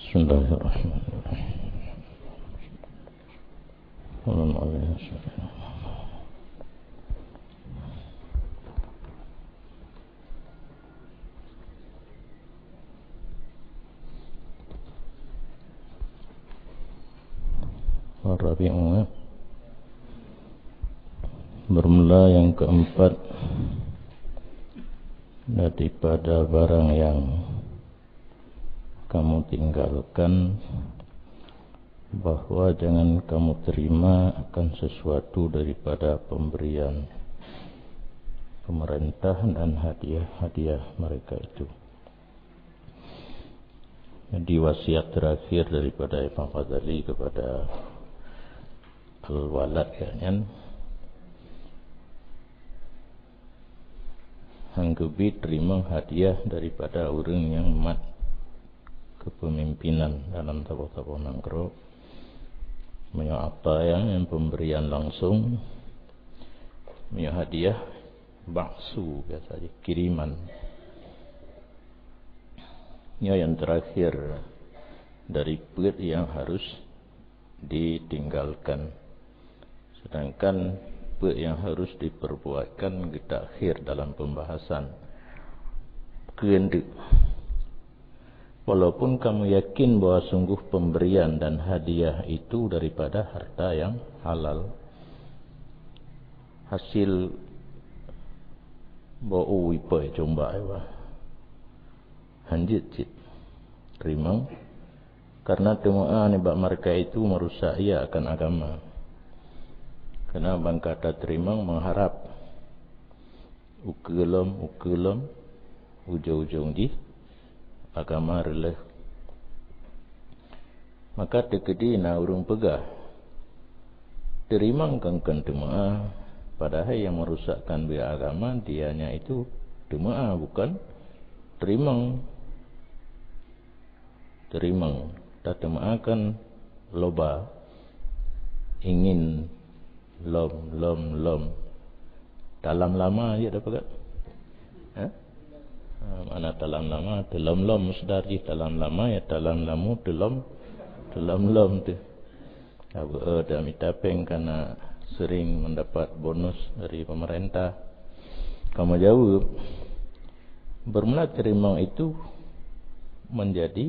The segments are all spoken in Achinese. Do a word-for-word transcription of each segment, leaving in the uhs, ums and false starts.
Bismillahirrahmanirrahim. Ar-rabi'u, ya. Bermula yang keempat daripada barang yang kamu tinggalkan, bahwa jangan kamu terima akan sesuatu daripada pemberian pemerintah dan hadiah-hadiah mereka itu. Jadi, wasiat terakhir daripada Imam Ghazali kepada Al-Walad, ya, nyan, hana geubi teurimong hadiah daripada ureuëng nyang mat kepemimpinan dalam saboh-saboh nanggroe. Meunyoe ata, ya, nyan pemberian langsung, meunyoe hadiah, ba'su, biasa jih kiriman. Nyoe nyang terakhir dari peuet yang harus ditinggalkan. Sedangkan peuet yang harus diperbuatkan geutakhir dalam pembahasan. Keuneuk. Walaupun kamu yakin bahwa sungguh pemberian dan hadiah itu daripada harta yang halal. Hasil bau ipoi cumbak iwa. Hanjeuet cit. Teurimong. Karena teumeu'a nibak mereka itu merusak ia akan agama. Karena bangkata teurimong mengharap ukeue lom, ukeue lom, ujong-ujong jih agama reuloh. Maka teukeudi na ureuëng peugah, teurimong kon-kon teumeu'a, padahai yang merusakkan biaya agama, dianya itu teumeu'a, bukan teurimong. Teurimong, tateumeu'a kan loba, ingin lom, lom, lom. Talam lama jih dah peugah. Ha? Ha, makna talam lama, teulom-lom musdar jih, talam lama, ya talam lamu, teulom, teulom-lom tu. Abu, eh, dah mita péng karena sering mendapat bonus dari pemerintah. Kamu jawab, bermula teurimong itu menjadi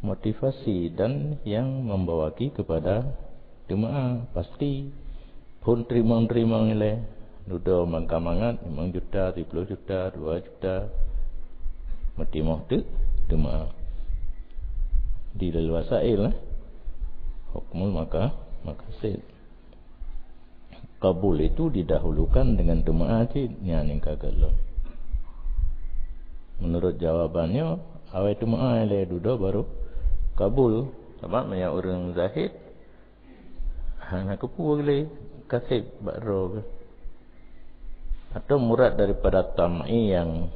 motivasi dan yang membawaki kepada teumeu'a. Pasti phon teurimong-teurimong ilée, dudoe mangka mangat, limong juta, siploh juta, dua juta, meutimoh teuk teumeu'a. Di lalu wasail, eh, hukmul maka, makasid. Kabul itu didahulukan dengan teumeu'a cit, nyan nyang ka geuh lom. Menurut jawaban nyoe, awai teumeu'a ilée dudoe baru kabul. Sabab meunyoe ureuëng zahid, hana keupeue lé kaseb bak droe geuh. Atau murad daripada tam'i yang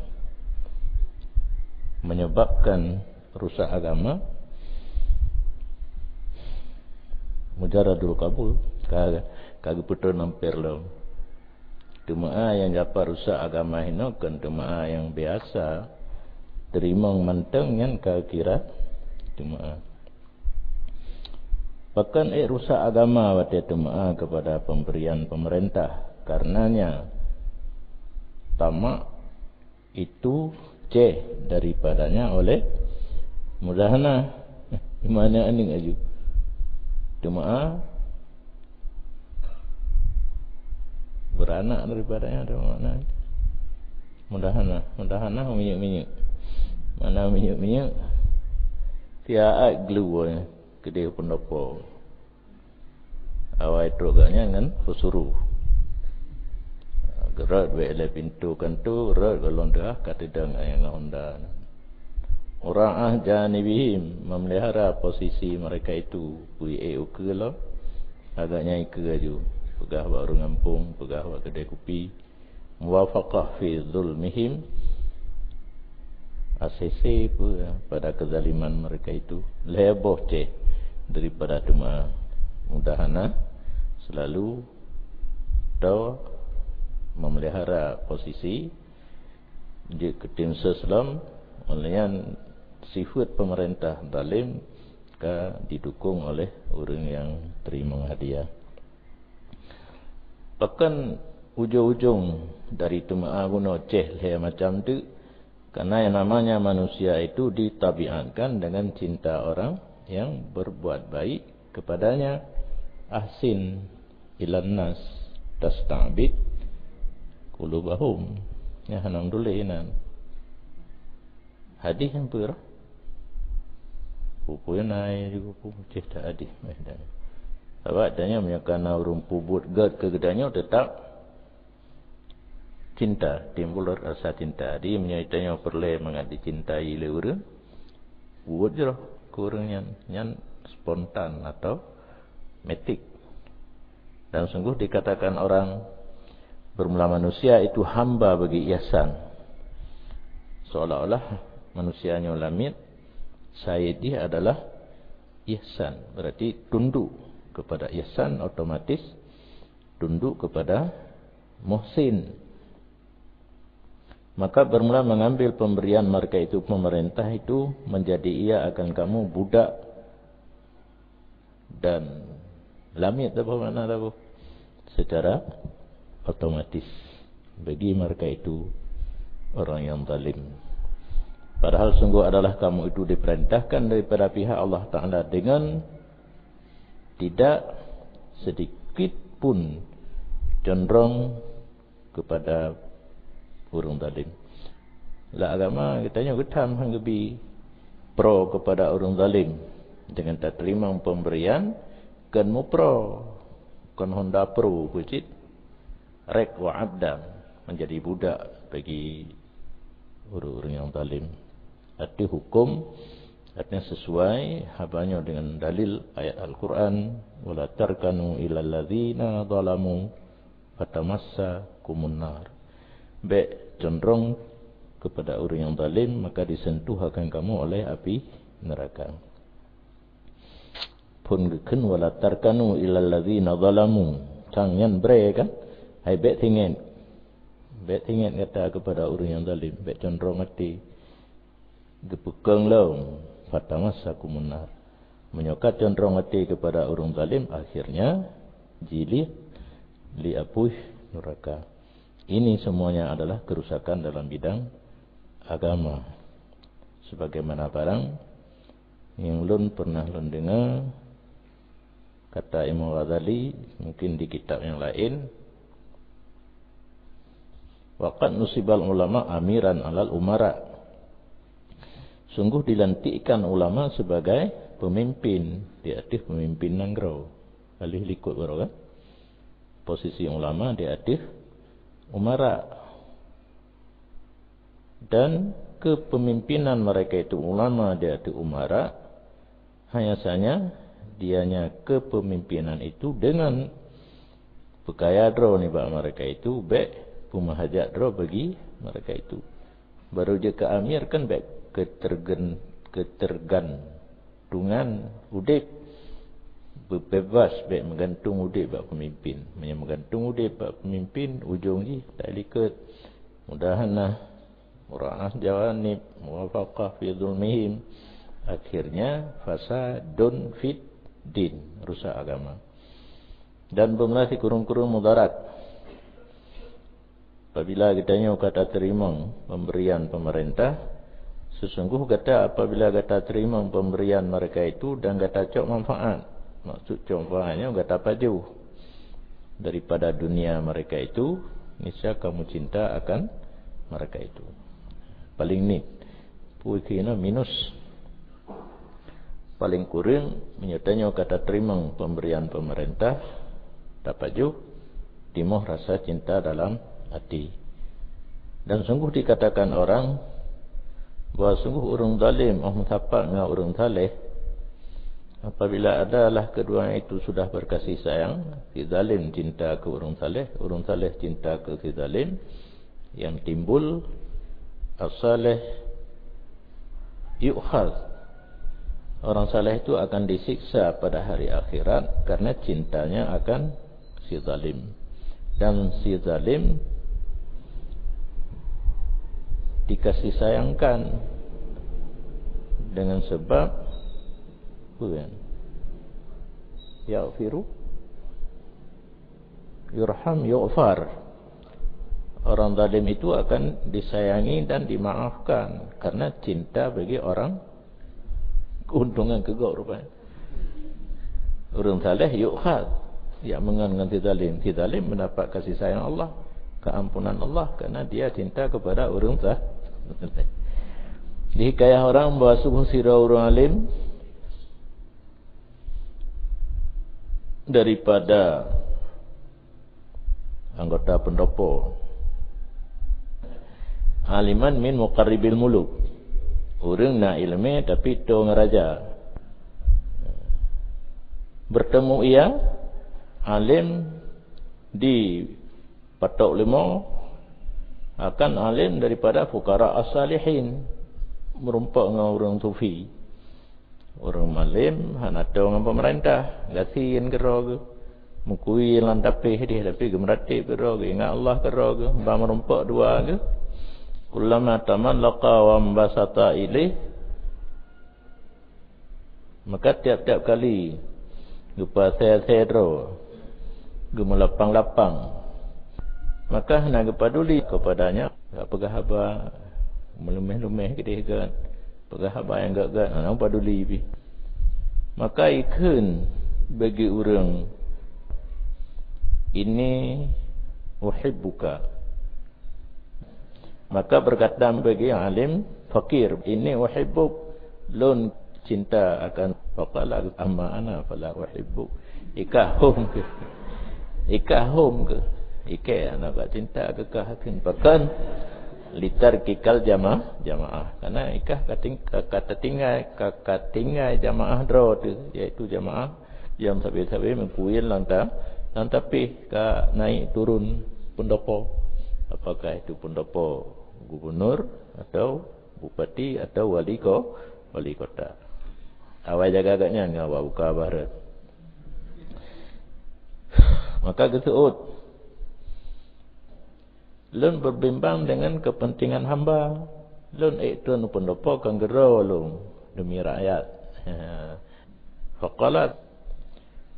menyebabkan rusak agama, mujaradul kabul, ka, ka geupeutrön amper lom. Teumeu'a nyang dapat rusak agama hinoe kon teumeu'a nyang biasa, teurimong mantong nyan ka kira teumeu'a. Pakon ék rusak agama watée teumeu'a kepada pemberian pemerintah? Karenanya, tamak itu ceh daripadanya oleh mudahana. Di mana aneuk aju? Teumeu'a beranak daripadanya, ada makna mudahana. Mudahana minyeuk-minyeuk. Mana minyeuk-minyeuk? Siat glue keudeh pendopo. Awai trok geuh nyan ngon peusuru. Geurot bak ilée pintoe kantoe, rot gohlom teuhah ka teudong ayang honda. Mura'ah janibihim, memelihara posisi mereka itu, peue ék ukeue lom, agaknya ikeue aju, peugah bak ureuëng gampông, peugah bak keudée kupi, muwafaqah fi zulmihim, A C C pun pada kezaliman mereka itu, lhée boh ceh daripada teuma mudahana selalu tau memelihara posisi jeuet keu tim ses lom, oleh nyan sifat pemerintah zalim ka didukung oleh ureuëng nyang teurimong hadiah. Pakon ujong-ujong dari teumeu'ah bunoe ceh lhée macam teuk? Karena yang namanya manusia itu ditabiatkan dengan cinta orang yang berbuat baik kepadanya. Ahsin ilan nas tasta'bid qulubahum. Ya, hana tuléh inan. Hadih nyang peurah. Peue-peue na ai di buku ceh tak hadih meh dan. Sabab tanyoe meunyoe kana ureuëng peubuet gét keu geutanyoe, tetap cinta, timbul rasa cinta. Jadi meunyoe tanyoe peureulée mangat dicintai lé ureuëng, buet jroh keu ureuëng nyan, nyan spontan atau metik. Dan sungguh dikatakan orang bermula manusia itu hamba bagi ihsan. Seolah-olah manusia nyoe lamiet, saidih adalah ihsan. Berarti tunduk kepada ihsan, otomatis tunduk kepada muhsin. Maka bermula mengambil pemberian mereka itu, pemerintah itu menjadi ia akan kamu budak dan lamiet, apa makna tabu? Secara otomatis bagi mereka itu orang yang zalim. Padahal sungguh adalah kamu itu diperintahkan daripada pihak Allah Ta'ala dengan tidak sedikit pun condrong kepada ureuëng zalim. Lam agama geutanyoe geutham han geubi pro kepada ureuëng zalim. Dengan tateurimong pemberian, kon mupro, kon honda pro keucit, rek wa abdan, menjadi budak bagi ureuëng-ureuëng nyang zalim. Ateueh hukum, artinya sesuai haba nyoe dengan dalil ayat Al-Quran, "Wala tarkanu ilal ladzina zalamu fatamassakumun nar." Bék condrong kepada ureuëng nyang zalim, maka disentuh akan kamu oleh api neraka. Phon geukheun, "Wala tarkanu ilal ladzina zalamu." Sang nyan bré kan? Hai bék singet. Bék singet gata kepada ureuëng nyang zalim, bék condrong até. Geupeukong lom, fatamassakumun nar. Meunyoe ka condrong até kepada ureuëng zalim, akhirnya jilieh lé apui neraka. Ini semuanya adalah kerusakan dalam bidang agama. Sebagaimana barang nyang lôn pernah lôn dengar, kata Imam Ghazali, mungkin di kitab yang lain, "Wa qad nusibal ulama amiran alal umara." Sungguh dilantikkan ulama sebagai pemimpin di ateueh pemimpin nanggroe. Ka lheueh likot baroe kan? Posisi ulama di ateueh umara. Dan kepemimpinan mereka itu ulama di ateueh umara, hanya saja dianya kepemimpinan itu dengan peukaya droe nibak mereka itu, bék peumeuhajat droe bagi mereka itu. Baru jeuet keu amir kan bék keutergen-, keutergan- tungan udeb, beubeubaih, bék meugantung udeb bak peumimpin. Meunyoe meugantung udeb bak peumimpin, ujong jih talikot. Mudahan nah, mura'ah jawanib, muwafaqah fi zulmihim. Akhirnya, fasadun fid din, rusak agama. Dan beumeulah sikureueng-kureueng mudarat. Apabila geutanyoe ka tateurimong pemberian pemerintah, sesungguh gata apabila gata teurimong pemberian mereka itu dan gata cok manfaat, maksud cok manfaat nyoe gata pajoh daripada dunia mereka itu, niscaya kamu cinta akan mereka itu. Paling nit, pui kina minus. Paling kureueng, meunyoe tanyoe ka tateurimong pemberian pemerintah, tapajoh, timoh rasa cinta dalam até. Dan sungguh dikatakan orang bahwa sungguh ureuëng zalim óh meusapat ngon ureuëng saleh, apabila adalah keduanya itu sudah berkasih sayang, si zalim cinta keu ureuëng saleh, ureuëng saleh cinta keu si zalim, yang timbul, as-saleh yu'khadz. Orang saleh itu akan disiksa pada hari akhirat karena cintanya akan si zalim. Dan si zalim dikasih sayangkan Dengan sebab, apa kan? Yaghfiru, yurham, yughfar. Orang zalim itu akan disayangi dan dimaafkan karena cinta bagi orang keuntungan keu gob rupanya. Ureuëng saleh yukhad, ya, meungon ngon si zalim. Si zalim mendapat kasih sayang Allah, keampunan Allah karena dia cinta kepada ureuëng sa-, dihikayah orang bahwa sungguh sidroe ureuëng alim daripada anggota pendopo. Aliman min muqarribil muluk. Ureuëng na iéleumé tapi toe ngon raja. Bertemu ia, alim di patok limo, akan alim daripada fuqara as-salihin, meurumpok ngon ureuëng sufi. Ureuëng malem hana toe ngon peumeurintah, gasien keudroe geuh. Meukui lam tapéh deh, tapi geumeuratéb keudroe geuh, ingat Allah keudroe geuh, ban meurumpok dua geuh. Kullama tamallaqa wa ambasata ilaih, maka tiap-tiap kali geupasé-asé droe, geumeulapang-lapang, maka hana geupaduli kepadanya, gak peugah haba, meulumeh-lumeh keudeh geuh. Peugah haba nyang gét-gét, hana paduli pih. Maka ikheun bagi ureuëng, "Inni uhibbuka." Maka berkata bagi alim fakir, "Inni uhibbuk." Lôn cinta akan, faqala, "Amma ana fala uhibbuk." Ikah hom keuh. Ikah hom keuh. Ikah anak bak cinta keu kah kheun pakon. Litarkikal jama-, jamaah. Karena ikah ka ting-, ka, ka tatinggai, ka, ka tinggai jamaah droe teuh, yaitu jamaah nyang sabe-sabe meukuyen lam ta-, lam tapéh ka naik turun pendopo. Apakah itu pendopo gubernur atau bupati atau wali ko-, wali kota. Awai jaga agak nyan ngon awak buka barat. Maka geuseuôt, "Lôn berbimbang dengan kepentingan hamba. Lôn ék treun u pendopo kan geudroe lôn demi rakyat." Faqalat,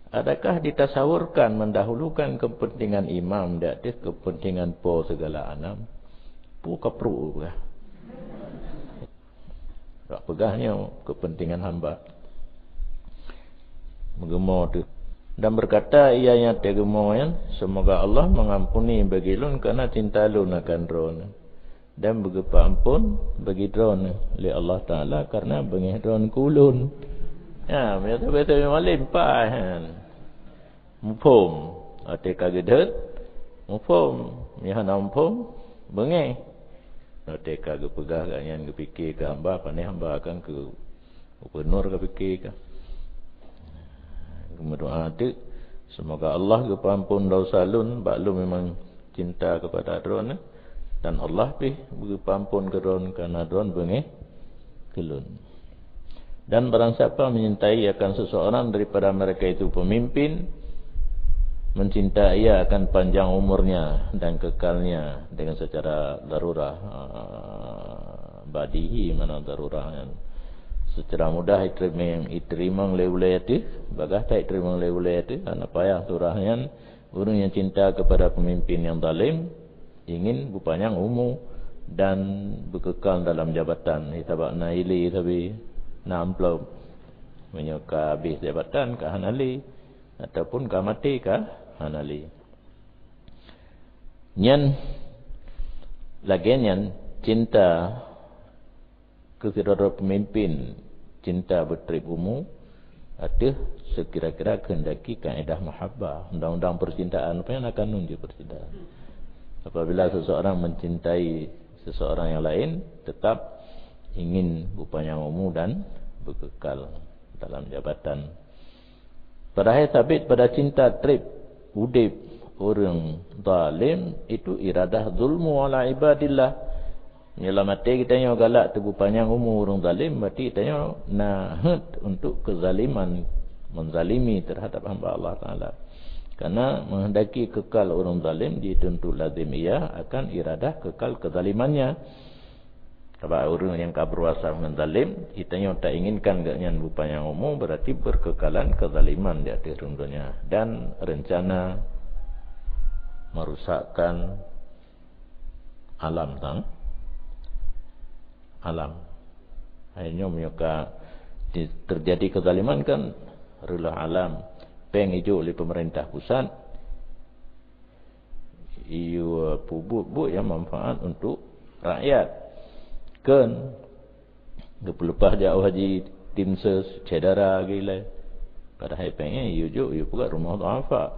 "Adakah ditasawurkan mendahulukan kepentingan imam di atas kepentingan po segala anam?" Pu kapruk kah? Rak peugah nyoe kepentingan hamba. Meugeumö teuh. Dan berkata ia nyang teugeumö nyan, "Semoga Allah mengampuni bagi lôn karena cinta lôn akan droeneuh, dan beugeupeuampon bagi droeneuh lé Allah Taala karena beungéh droeneuh keu ulôn." Ya, biasa-biasa malem pai han. Muphom, watée ka geudeuet, muphom, nyang hana muphom, beungéh. Watée ka geupeugah gobnyan geupike keu hamba, pané hamba kan keu gubernur geupike ka. Geumeudoá teuk, "Semoga Allah geupeuampon desya lôn, bak lôn memang cinta kepada droeneuh, dan Allah pih geupeuampon keu droeneuh karena droeneuh beungéh keu lôn." Dan barang siapa menyintai akan seseorang daripada mereka itu pemimpin, mencintai ia akan panjang umurnya dan kekalnya dengan secara darurah, ah, badihi, mana darurah nyan secara mudah iteurimong, iteurimong lé ulée teuh, bagaih that iteurimong lé ulée teuh, hana payah surah nyan. Ureuëng nyang cinta kepada pemimpin nyang zalim, ingin beupanyang umu dan beukekal dalam jabatan. Sabab na ilée sabe, na amplop. Meunyoe ka habéh jabatan, ka hana lé, ataupun ka maté, ka hana lé. Nyan, lagée nyan, cinta keu sidroe-droe peumimpén, cinta beutreb umu ateueh seukira-kira keuhendaki kaedah mahabbah, undang-undang percintaan, apa nyang na kanun jih percintaan. Apabila seseorang mencintai seseorang yang lain, tetap ingin beupanyang umu dan beukekal dalam jabatan. Padahai sabit pada cinta treb udeb ureuëng zalim itu iradah zulmu ala ibadillah. Meunyoe lam até geutanyoe galak teubeu panyang umu ureuëng zalim, berarti geutanyoe na heuet untuk keuzaliman, menzalimi terhadap hamba Allah Taala. Karena menghendaki kekal ureuëng zalim, dituntut lazim ia akan iradah kekal kezalimannya. Sabab ureuëng nyang ka berkuasa ngon zalim, geutanyoe tainginkan gobnyan beupanyang umu, berarti berkekalan kezaliman di ateueh rhueng donya dan rencana merusakkan alam tang alam. Hai nyoe meunyoe ka di-, terjadi kezaliman kan reuloh alam, péng ijok lé pemerintah pusat, iyue peubuet-buet nyang manfaat untuk rakyat. Kan geupeuleupah jak haji tim ses, syedara gilai. Padahai péng nyan iyue jok, iyue peugöt rumoh duafa,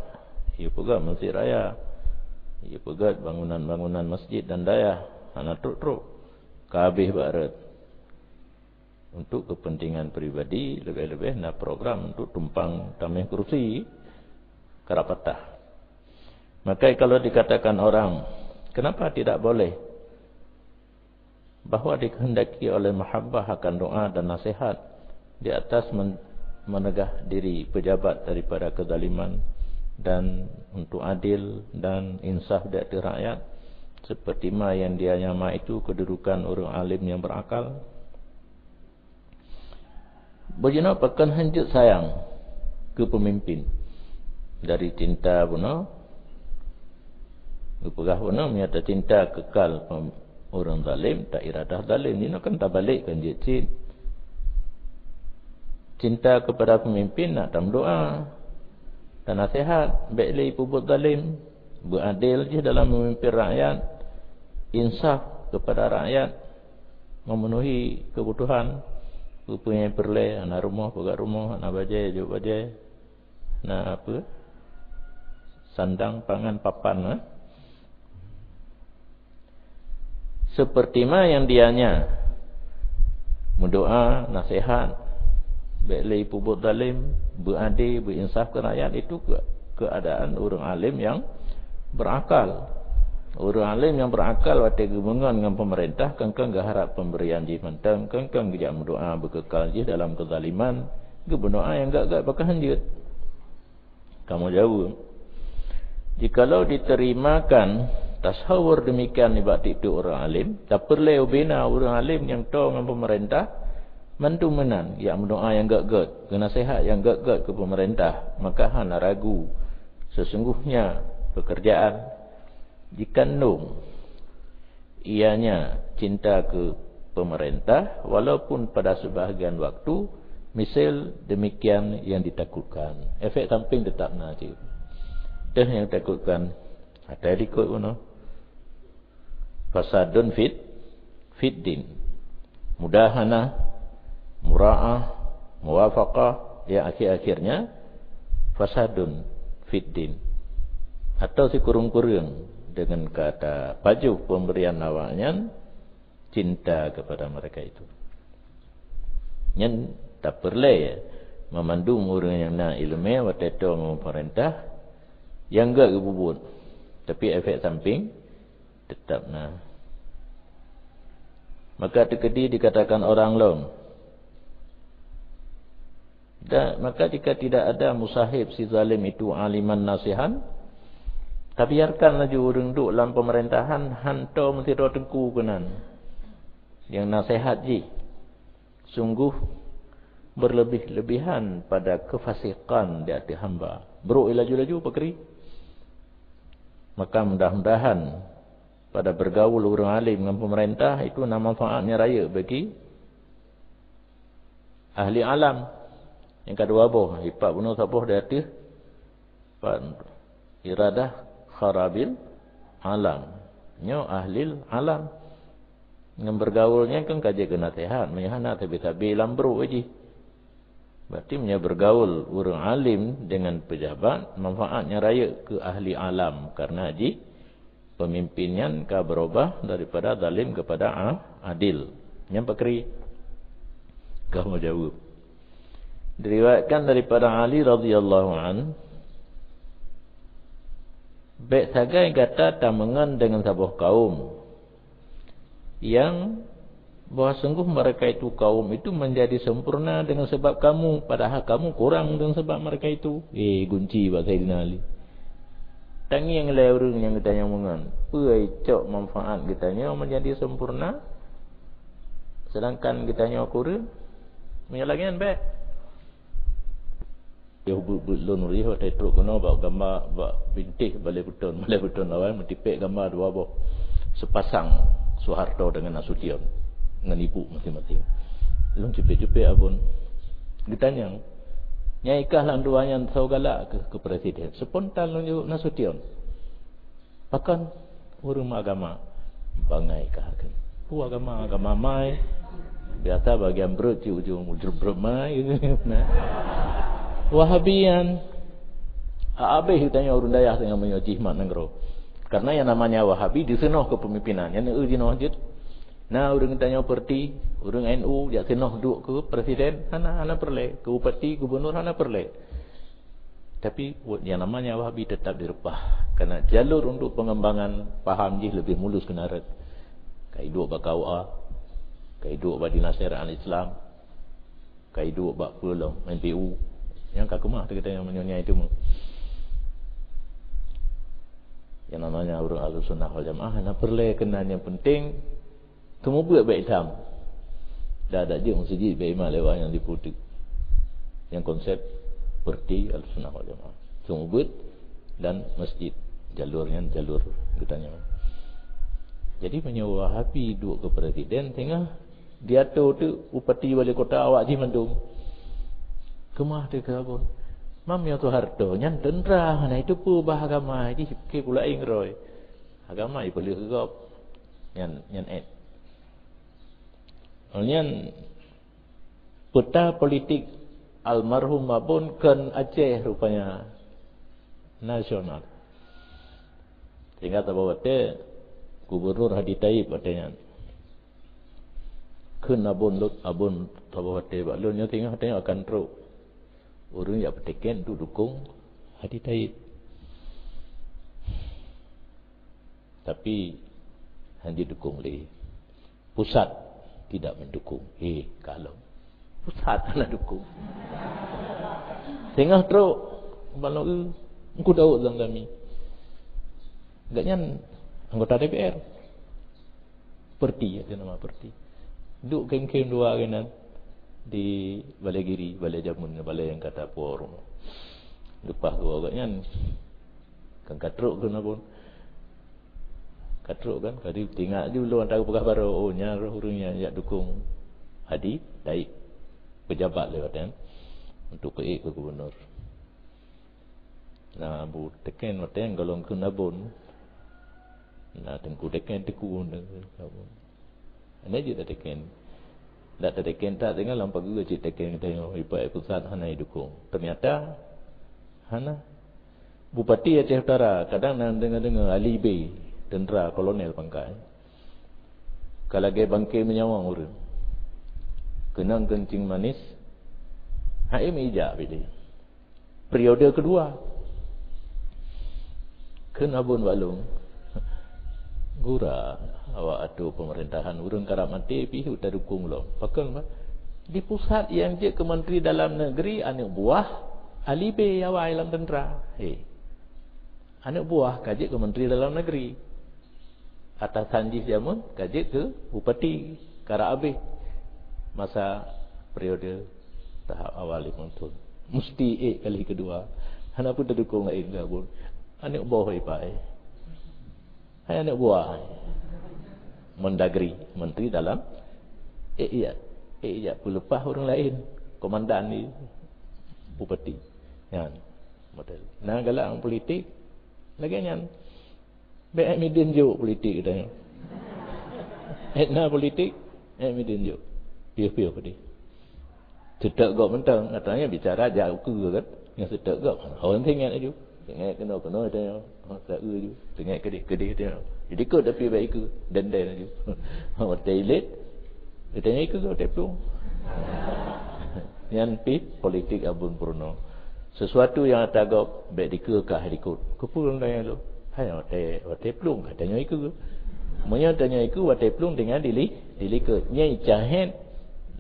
iyue peugöt masjid raya, iyue peugöt bangunan-bangunan masjid dan dayah, hana trok-trok. Ka habéh bak rot. Untuk kepentingan pribadi, leubeh-leubeh na program untuk tumpang tameh kursi, karapatah. Maka kalau dikatakan orang, kenapa tidak boleh? Bahwa dikehendaki oleh mahabbah akan doa dan nasihat di atas men-, menegah diri pejabat daripada kezaliman dan untuk adil dan insaf di ateueh rakyat, seperti ma yang dia nyama itu kedudukan ureuëng alim yang berakal. Bujinoe pakon hanjeuet sayang keu peumimpin. Dari cinta bunoe, geupeugah bunoe, meunyoe tacinta keukal pem-, ureuëng zalim, tairadah zalim. Jinoe kan tabalek kan jeuet cit. Cinta kepada pemimpin nak tameudoa, tanaseuhat, bék lé peubuet zalim, beuadil jih dalam memimpin rakyat, insaf kepada rakyat, memenuhi kebutuhan, peue-peue nyang peureulée, hana rumoh, peugöt rumoh, hana bajée, jok bajée, hana peue, sandang, pangan, papan, eh. Seperti ma yang dianya meudoa, naseuhat, bék lé peubuet zalim, beuadé, beuinsaf keu rakyat, itu ke-, keadaan ureuëng alim yang berakal. Ureuëng alim nyang beurakal watée geumeungon ngon peumeurintah, kön-kön geuharab peumeurian jih mantong, kön-kön geujak meudoa beukeukal jih dalam keuzaliman, geumeudoa nyang gét-gét pakon hanjeuet. Kamoe jaweueb, jikalau diterimakan tasawur demikian nibak tieb-tieb ureuëng alim, tapeureulée ubena ureuëng alim nyang toe ngon peumeurintah, mandum meunan, jak meudoa nyang gét-gét, geunaseuhat nyang gét-gét keu peumeurintah, maka hana ragu, sesungguhnya pekerjaan jikandung ianya cinta keu peumeurintah, walaupun pada sebahagian waktu misal demikian yang ditakutkan. Efek samping tetap na cit. Teuh nyang ditakutkan, ata likot bunoe. Fasadun fit, fid din. Mudahanah, mura'ah, muwafaqah, yang akhir-akhirnya fasadun fid din. Atau sikureueng-kureueng dengan kata pajoh pemberian awaknyan cinta kepada mereka itu. Nyan tapeureulée meumandum ureuëng nyang na iéleumé watée toe ngon peumeurintah nyang gét geupeubuet, tapi efek samping tetap na. Maka teukeudi dikatakan orang lom, dan maka jika tidak ada musahib si zalim itu aliman nasihan, tabiarkan laju ureuëng duek lam pemerintahan hantom sidroe teungku keunan nyang naseuhat jih. Sungguh berlebih-lebihan pada kefasikan di ateueh hamba. Brok laju-laju pakri. Maka mudah-mudahan pada bergaul ureuëng alim ngon pemerintah itu na manfaatnya rayeuk bagi ahli alam. Yang kedua boh, ipak bunoe saboh di ateueh pan iradah kharabil alam. Nyoe ahlil alam. Ngon bergaul nyan kan ka jeuet keu naseuhat, meunyoe hana sabe-sabe lam brok jih. Berarti meunyoe bergaul ureuëng alim dengan pejabat, manfaatnya rayeuk keu ahli alam, karena jih pemimpin nyan ka berubah daripada zalim kepada a-, adil. Nyan pakri? Ka meujaweueb. Diriwayatkan daripada Ali radhiyallahu an, bék sagai gata tameungon dengan saboh kaum yang bahwa sungguh mereka itu, kaum itu menjadi sempurna dengan sebab kamu, padahal kamu kurang dengan sebab mereka itu. Eh, gunci bak Saidina Ali. Tangieng lé ureuëng nyang geutanyoe meungon. Peue cok manfaat geutanyoe menjadi sempurna? Sedangkan geutanyoe kureueng, meunyoe lagèe nyan bèk. Yoh beuet-beuet lôn rieh watèe trok keunoe bak gamba, bak bintéh balèe beuton, balèe beuton awai meutipèk gamba dua boh, sepasang Soeharto dengan Nasution ngon ibu masing-masing. Lôn cupet-cupet abon. Geutanyong, "Nyai kah lam dua nyan soe galak keu, keu presiden?" Spontan lôn jaweueb, "Nasution." "Pakon?" "Ureueng meuagama." "Bangai kah keuh." "Peue agama? Agama mai." Biasa bagian breuet cit ujong, breuet mai. Wahabi nyan. Habéh tanyoe ureueng dayah teungoh meunyoe jih mat nanggroe. Karena yang namanya Wahabi diseunoh keu pemimpinan. Nyan eu jinoe jeuet. Na ureueng tanyoe Perti, ureueng N U jak seunoh duek keu presiden, hana, hana peureulèe. Keu bupati, gubernur hana peureulèe. Tapi, yang namanya Wahabi tetap direupah, karena jalur untuk pengembangan paham jih lebih mulus keunan rot. Ka iduek bak K U A, ka iduek bak Dinas Syariat Islam, ka iduek bak peue lom, M P U. Nyang ka keumah teuh geutanyoe meunyoe nyan teuma. Yang namanya ureueng Ahlussunnah wal Jamaah hana peureulèe keunan, yang penting Seumeubeuet bèk tham. Dak, dak jeuet meuseujid bèk imat lewat nyang diputeuk. Nyang konsep Perti Ahlussunnah wal Jamaah. Seumeubeuet dan masjid. Jalur nyan jalur geutanyoe. Jadi, meunyoe Wahabi duek keu presiden, teungoh diatur teuk bupati wali kota awak jih mandum. Keumah teuh keu abon. Mam nyoe Soeharto nyan teuntra, hana jiteupeue bah agama, jih pike pula ingroi. Agama jipeuleueh keu gob. Nyan, nyan èt. Nyan peta politik almarhum Abon kon Aceh rupanya nasional. Sehingga saboh watèe Gubernur Hadi Thaib watèe nyan. Kheun Abon lôn, Abon saboh watèe bak lôn nyoe teungoh, teungoh akan trok ureueng jak peuteken untuk dukung Hadi Thaib. Tapi hana jidukung lé. Pusat tidak mendukung. Eh, kalon. Pusat hana dukung. Teungoh trok, bak lôn, eh, Teungku Daud Zamzami. Gobnyan anggota D P R. Perti, ya, nama Perti. Duek khém-khém dua keunan di Balai Giri, Balai Jamun, balai nyang ka tapuwoe rumoh. Leupah geuwoe gobnyan, kan ka trok keunan pun. Ka trok kan, ka di, teuingat ju lôn ata geupeugah baroe, oh, nyan roh ureueng nyang jak dukung Hadi Thaib, peujabat lé watèe nyan, untuk keu ék keu gubernur. Na Abu Teken watèe nyan gohlom kheun Abon. Na Teungku Teken, Teungku Abon. Hana jeuet tateken. Dak tateken that, teungoh lam pageue cit teken geutanyoe, ipak pusat hana jidukung. Ternyata hana. Bupati Aceh Utara, kadang na deungoe-deungoe Ali B, teuntra kolonel pangkat. Ka lagèe bangke meunyawöng ureueng. Keunong keuncing manis, hai meujak pih lé. Periode kedua. Kheun Abon bak lôn, gura awak atô pemerintahan, ureueng karab maté pih tadukung lom. Pakon, bah? Di pusat nyang jeuet keu Menteri Dalam Negeri aneuk buah Ali B awai lam teuntra. He. Aneuk buah ka jeuet keu Menteri Dalam Negeri. Atasan jih jameun ka jeuet keu bupati, karab abéh masa periode tahap awal limong thon. Musti ék kali keudua. Hana peue tadukong laén keu Abon. Aneuk boh ipai. Hai aneuk buah. Mendagri, menteri dalam, ék jak, ék jak peuleupah ureueng laén. Komandan di bupati. Nyan model. Na galak politik lagèe nyan. Bèk ék midin jok politik geutanyoe. Ék na politik, ék midin jok. Piôh-piôh pedih. Seutôt gob mantong, katanya bicara jak ukeue kan. Nyang seutôt gob, hon singet laju. Singet keunoe-keunoe geutanyoe. Hon seutôt laju. Singet keudeh-keudeh geutanyoe. Jadi kot tapi bèk ikeue, den-den laju. Watèe ilét, geutanyoe ikeue watèe plueng. Nyan pih politik Abon Purno. Sesuatu nyang ata gob bèk dikeue kah likot. Keupeue lôn tanyong lôn? Hai watèe, watèe plueng ka tanyoe ikeue. Meunyoe tanyoe ikeue watèe plueng tinggai di li-, di likot. Nyan icahét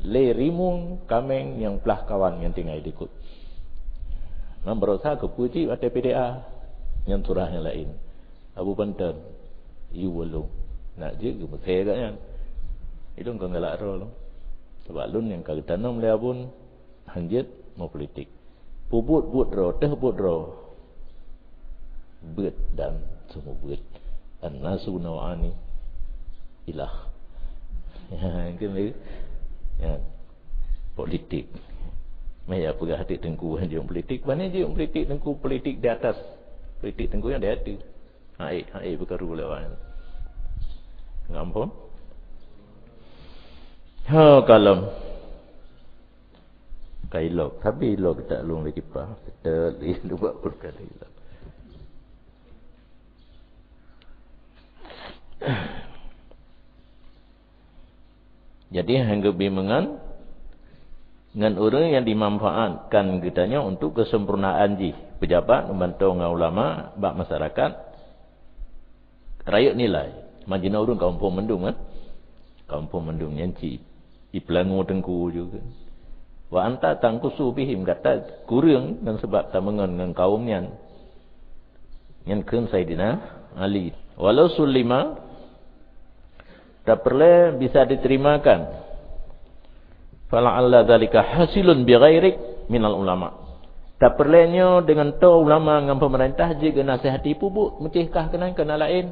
lé rimueng kaméng nyang plah kawan nyang tinggai di likot. Nyan barosa keupeue cit watèe P D A. Nyan surah nyang laén. Abu Panton, yue ulôn. Nak jeuet geumeusé gobnyan. Ilôn kon galak droe lôn. Sabab lôn nyang ka geutanom lé Abon hanjeuet meupolitik. Peubuet buet droe, teuh buet droe. Beuet dan seumeubeuet. An-nasu nau'ani ilah. Ya, kan lé? Ya. Politik. Meh ya peugah até teungku hanjeuet politik. Bani jeuet politik teungku, politik di atas. Politik teungku nyang di ateueh. Hai, hai, bukan rula awak. Ngampun. Ha, kalon. Ka ilok, tapi ilok kita lung lagi pah. Kita li dua puluh kali ilok. Jadi, hana geubi meungan ngon ureuëng nyang dimanfaatkan geutanyoe untuk keusempurnaan jih, pejabat, mantong ngon ulama bak masyarakat, rayeuk nilai. Majina ureuëng kaum phon mandum, kan? Kaum phon mandum nyan ci ipeulangu teungku juga. Wa anta tangkusu bihim, gata kureueng ngon sebab tameungon ngon kaum nyan. Nyan kheun Saidina Ali. Walau sulima, tapeureulée bisa diterimakan. Fala'alla dzalika hasilun bi ghairik minal ulama. Tapeureulée nyoe deungon toe ulama ngon peumeurintah jeuet geunasihati peubuet meucéh kah keunan keu na laén.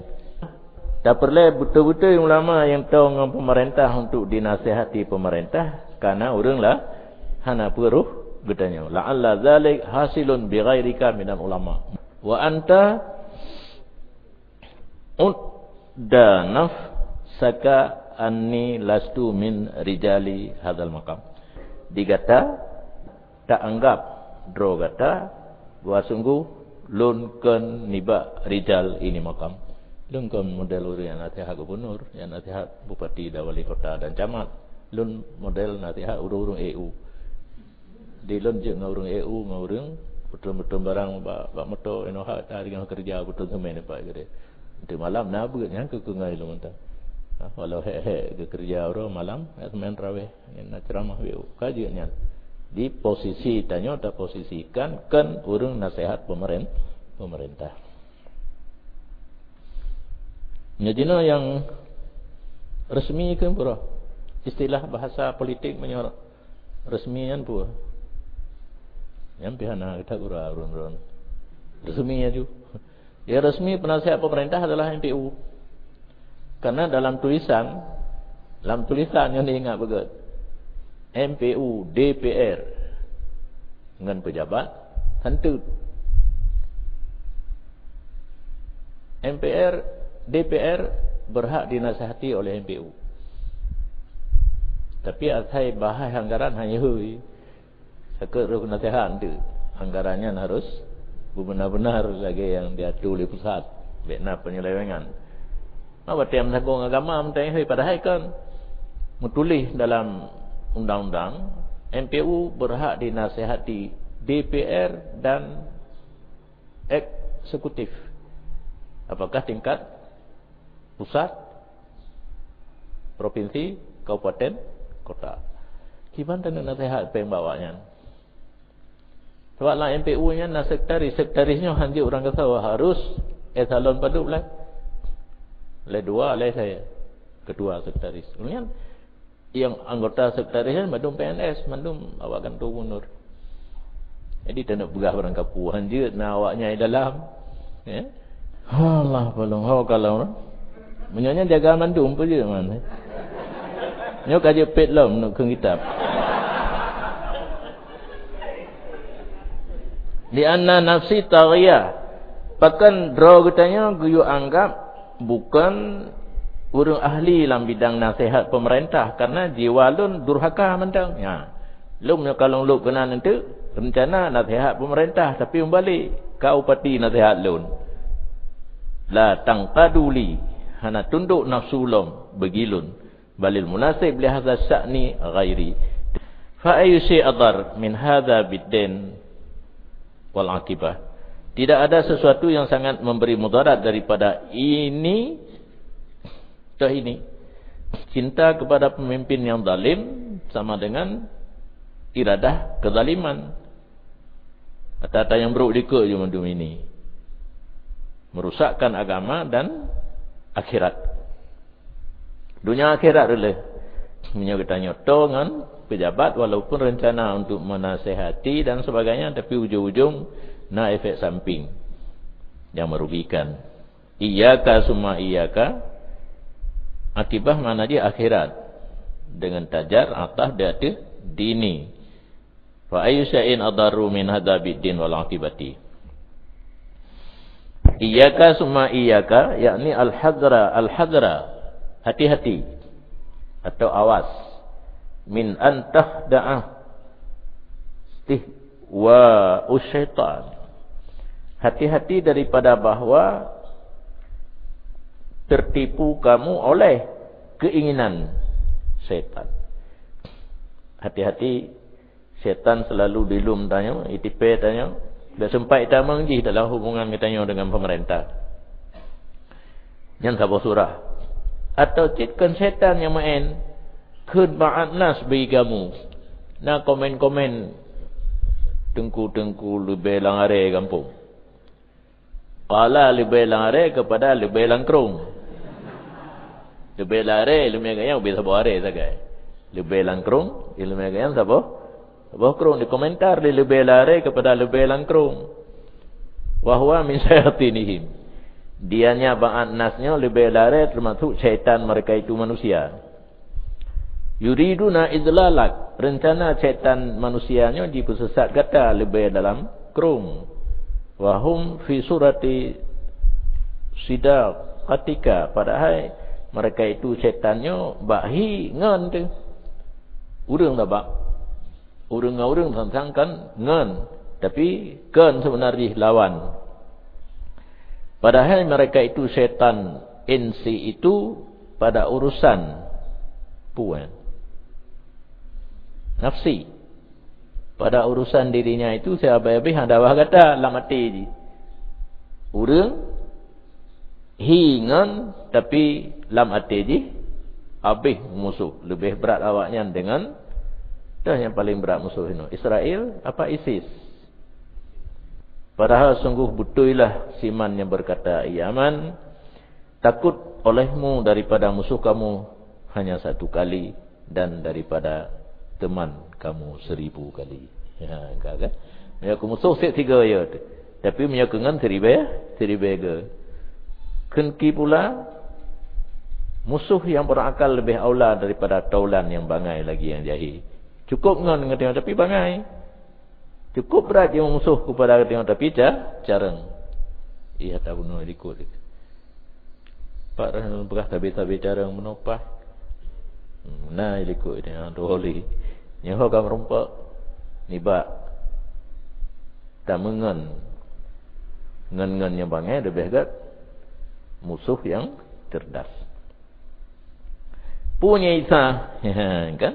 Tapeureulée beutôi-beutôi ulama nyang toe ngon peumeurintah untuk dinasihati peumeurintah, kana ureuëng la hana peurôh geutanyoe. La'alla dzalik hasilun bi ghairika minal ulama. Wa anta udda nafsaka anni lastu min rijali hadzal maqam. Di gata taanggap droe gata bahwa sungguh lôn kon nibak rijal ini maqam. Lôn kon model ureuëng nyang naseuhat gubunur, nyang naseuhat bupati dan wali kota dan camat. Lôn model naseuhat ureuëng-ureuëng A U. Di lôn jeuet ngon ureuëng A U, ngon ureuëng peutrön-peutrön barang bak, bak moto, inoe ha ta ringoh keureuja peutrön seumén nibak keudeh. Teuma malam na beuet nyan keu keungai lôn mantong. Ha, walau hék-hék geukeureuja uroe malam, seumén tarawih, nyan na ceuramah A U. Ka jeuet nyan. Di posisi tanyoe taposisikan kon ureuëng naseuhat peumeuren-, peumeurintah. Nyoe jinoe nyang resmi keu peue? Istilah bahasa politik meunyoe resmi nyan peue? Nyan pih hana gata gura ureuëng-ureuëng. Resmi aju. Nyang resmi peunaseuhat peumeurintah adalah M P U. Karena dalam tulisan, lam tulisan nyoe ingat beugét. M P U, D P R ngon pejabat hanteut. M P R, D P R berhak dinasihati oleh M P U. Tapi asai bahas anggaran hana hui. Sakét roh naseuhat tu, anggaran nyan harus beuna-beuna lagée nyang diatur lé pusat, bék na penyelewengan. Maka tiep meusagong agama meutai hei, padahai kan meutuléh dalam undang-undang, M P U berhak dinasihati D P R dan eksekutif. Apakah tingkat pusat, provinsi, kabupaten, kota. Kiban taneuk naseuhat péng bak awaknyan. Sebab lam M P U nyan na sekretaris, sekretaris nyoe hanjeuet urang gasoe, harus eselon padub lé. Lé dua, lé saya ketua sekretaris. Kemudian nyang anggota sekretaris nyan mandum P N S, mandum awak kantor gubernur. Jadi taneuk peugah barang kapeue hanjeuet na awaknyan di dalam. Ya. Allah palong ho kalau. Meunyoe nyan jaga mandum peue jeuet man. Nyoe ka jeuet pet lom neuk kheun kitab. Lianna nafsi taghiyah. Pakon droe geutanyoe geuyue anggap bukon ureuëng ahli lam bidang naseuhat peumeurintah, karena jiwa lôn durhaka mantong. Nya. Lôn meunyoe ka lôn lôb keunan eunteuk, reuncana naseuhat peumeurintah, tapi meubalek ka upati naseuhat lôn. La tanqadu li, hana tundok nafsu lôn bagi lôn. Balil munasib li hadza sya'ni ghairi. Fa ayyu syai' adhar min hadza bid-din wal aqibah. Tidak ada sesuatu yang sangat memberi mudarat daripada ini, toh ini. Cinta kepada pemimpin yang zalim sama dengan iradah kezaliman. Ata-ata nyang brok dikeue ju mandum ini. Merusakkan agama dan akhirat. Dunia akhirat reuloh. Meunyoe geutanyoe toe ngon pejabat, walaupun rencana untuk menasehati dan sebagainya, tapi ujung-ujung na efek samping yang merugikan. Iyyaka summa iyyaka, akibah makna jih akhirat. Dengan tajar ataf di ateueh dini. Fa ayyu syai'in adarru min hadza bid din wal aqibati. Iyyaka summa iyyaka, yakni al-hadra, al-hadra, hati-hati atau awas, min an takhda'a istihwa'u syaitan. Hati-hati daripada bahwa tertipu kamu oleh keinginan syaitan. Hati-hati, syaitan selalu dilum tanyoe, itipée tanyoe, dak sempat tamong jih dalam hubungan geutanyoe dengan pemerintah. Nyan saboh surah. Atau cit kon syaitan nyang maén, kheun ba'at nas bagi kamu. Na komen-komen teungku-teungku leubeh lam aré gampông. Qala leubeh lam aré keupada leubeh lam krông. Leubeh lam aré iéleumé geuh nyan ubé saboh aré sagai. Leubeh lam krông iéleumé geuh nyan saboh, saboh krông. Dikomentar lé leubeh lam aré keupada leubeh lam krông. Wa huwa min syayatinihim. Dianya ba'at nas nyoe leubeh lam aré teumasuk syaitan mereka itu manusia. Yuriduna idlalak, rencana syaitan manusia nyoe jipeusesat gata leubeh dalam krông. Wa hum fi surati sidaqatika, padahai mereka itu syaitan nyoe bak hi ngon teuh. Ureuëng dak bak. Ureuëng ngon ureuëng sang-sang kan ngon, tapi kon seubeuna jih lawan. Padahai mereka itu syaitan insi itu pada urusan puan nafsi. Pada urusan dirinya itu sehabis-habis hana bak gata lam até jih. Ureuëng hi ngon, tapi lam até jih habéh musuh. Leubeh brat awaknyan dengan, dah nyang paling brat musuh inoe, Israel apa ISIS. Padahal sungguh beutôi lah si Man nyang berkata, "Yaman, takut olehmu daripada musuh kamu hanya satu kali, dan daripada teman kamu seribu kali." Ha, ka kan? Meunyoe keu musoh sép sigoe ya tu. Tapi meunyoe keu ngon siribèe, siribèe goe. Kheun ki pula, musoh nyang berakal leubeh aula daripada taulan nyang bangai lagi nyang jahé. Cukôp ngon ngon tapi bangai. Cukôp brat jih musoh keupada geutanyoe, tapi ca-, carông. Iya, tabunoe likot. Pak Rahnun peugah sabe-sabe carông meunopah. Hmm, na likot nyan tu holi. Nyoe ka meurumpok nibak tameungon. Ngon-ngon nyang bangai leubeh gét musoh nyang cerdas. Punya Isa, kan?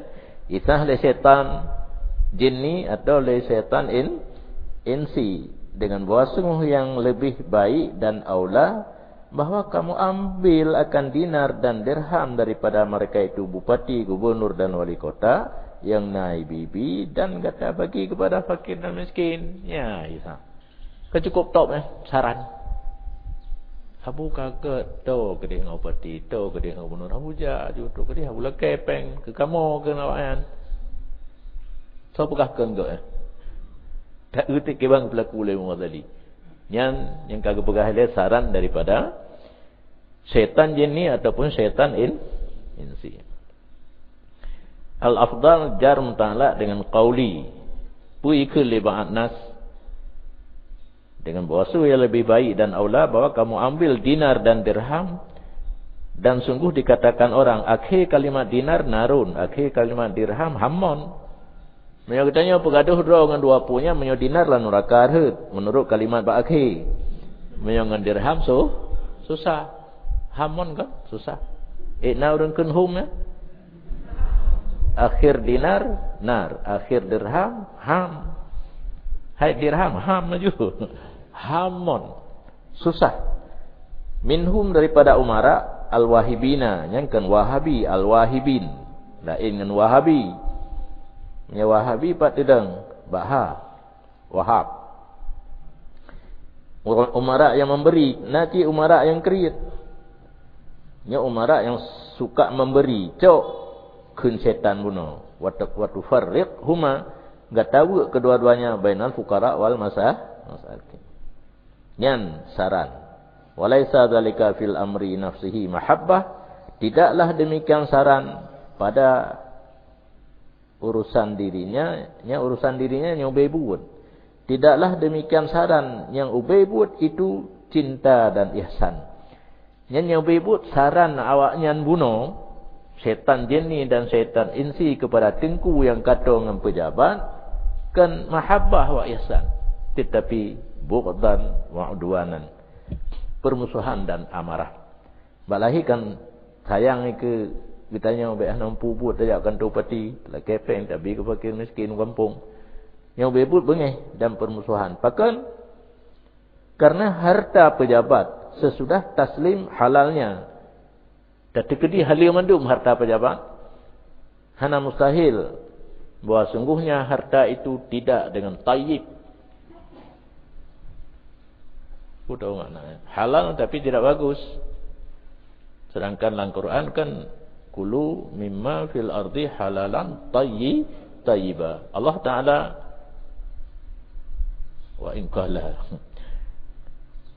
Isa lé setan jinni atau lé setan in-, insi. Dengan bahwa sungguh yang lebih baik dan aula bahwa kamu ambil akan dinar dan dirham daripada mereka itu bupati, gubernur dan wali kota yang naik bibi dan gata bagi kepada fakir dan miskin. Ya, Isa. Ka cukôp top, eh, saran. Abu ka gét, toe keudeh ngon bupati, toe keudeh ngon gubernur. Abu jak aju, toe keudeh Abu lakèe pèng keu kamoe keu awaknyan. Soe peugah kheun gét, eh? Tak eutik kiban peulaku lé Muhammad Ali. Nyan nyang ka geupeugah lé saran daripada syaitan jinni ataupun syaitan in-, insi. Al-afdal jar muta'allaq dengan qauli. Peue ikheun lé ba'at nas? Dengan bahwa su yang lebih baik dan aula bahwa kamu ambil dinar dan dirham, dan sungguh dikatakan orang, akhé kalimat dinar narun, akhé kalimat dirham hamon. Meunyoe geutanyoe peugadôh droe ngon dua pue nyan, meunyoe dinar lam nuraka rhot, meunurot kalimat bak akhé. Meunyoe ngon dirham su-, susah. Hamon kan? Susah. Eh, na ureuëng kheun hum, ya? Akhir dinar, nar. Akhir dirham, ham. Hai dirham, ham laju. Hamon. Susah. Minhum daripada umara al-wahibina, nyang kon wahabi, al-wahibin. Laén ngon wahabi. Nya wahabi pat teudong, bak ha. Wahab. Umara yang memberi, na cit umara yang kriet. Nya umara yang suka memberi, cok. kheun syaitan bunoe. Wa tu-, wa tufarriqhuma, gata weuek kedua-duanya bainal fuqara wal masa-, masakin. Nyan saran. Walaisa dzalika fil amri nafsihi mahabbah, tidaklah demikian saran pada urusan dirinya, nya urusan dirinya nyang ubé buet. Tidaklah demikian saran nyang ubé buet itu cinta dan ihsan. Nyan nyang ubé buet saran awaknyan bunoe, setan jinni dan setan insi kepada teungku nyang kato ngon pejabat, kon mahabbah wa ihsan, tetapi bughdan wa udwanan, permusuhan dan amarah. Bak lahé kan sayang keu geutanyoe, bék hana mampu buet tajak kantô pati, lakée péng tabi keu fakir miskin gampông. Nyang ubé buet beungéh dan permusuhan. Pakon? Karena harta pejabat sesudah taslim halalnya. Tateukeudi haleue mandum harta pejabat. Hana mustahil bahwa sungguhnya harta itu tidak dengan thayyib. Peue tahu makna? Halal tapi tidak bagus. Sedangkan lam Quran kan, "Kulu mimma fil ardi halalan thayyi-, thayyiba." Allah Taala, wa in qala.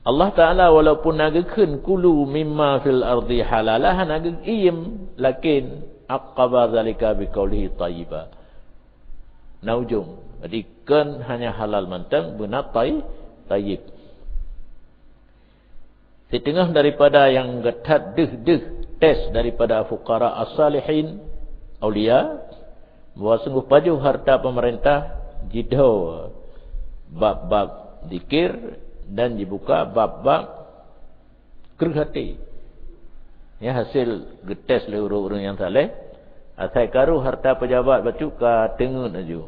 Allah Taala walaupun na geukheun, "Kulu mimma fil ardi halala," hana geuiem, lakin aqaba zalika biqaulihi thayyiba. Na ujong. Jadi, kon hanya halal mantong, beuna thay-, thayyib. Siteungoh daripada nyang that deuh-deuh tes daripada fuqara as-salihin, aulia, bahwa sungguh pajoh harta pemerintah jidho bab-bab zikir dan jibuka bab-bab kreueh até. Nyan hasé geutés lé ureuëng-ureuëng nyang saleh, asai karu harta pejabat bacut ka teungeut laju.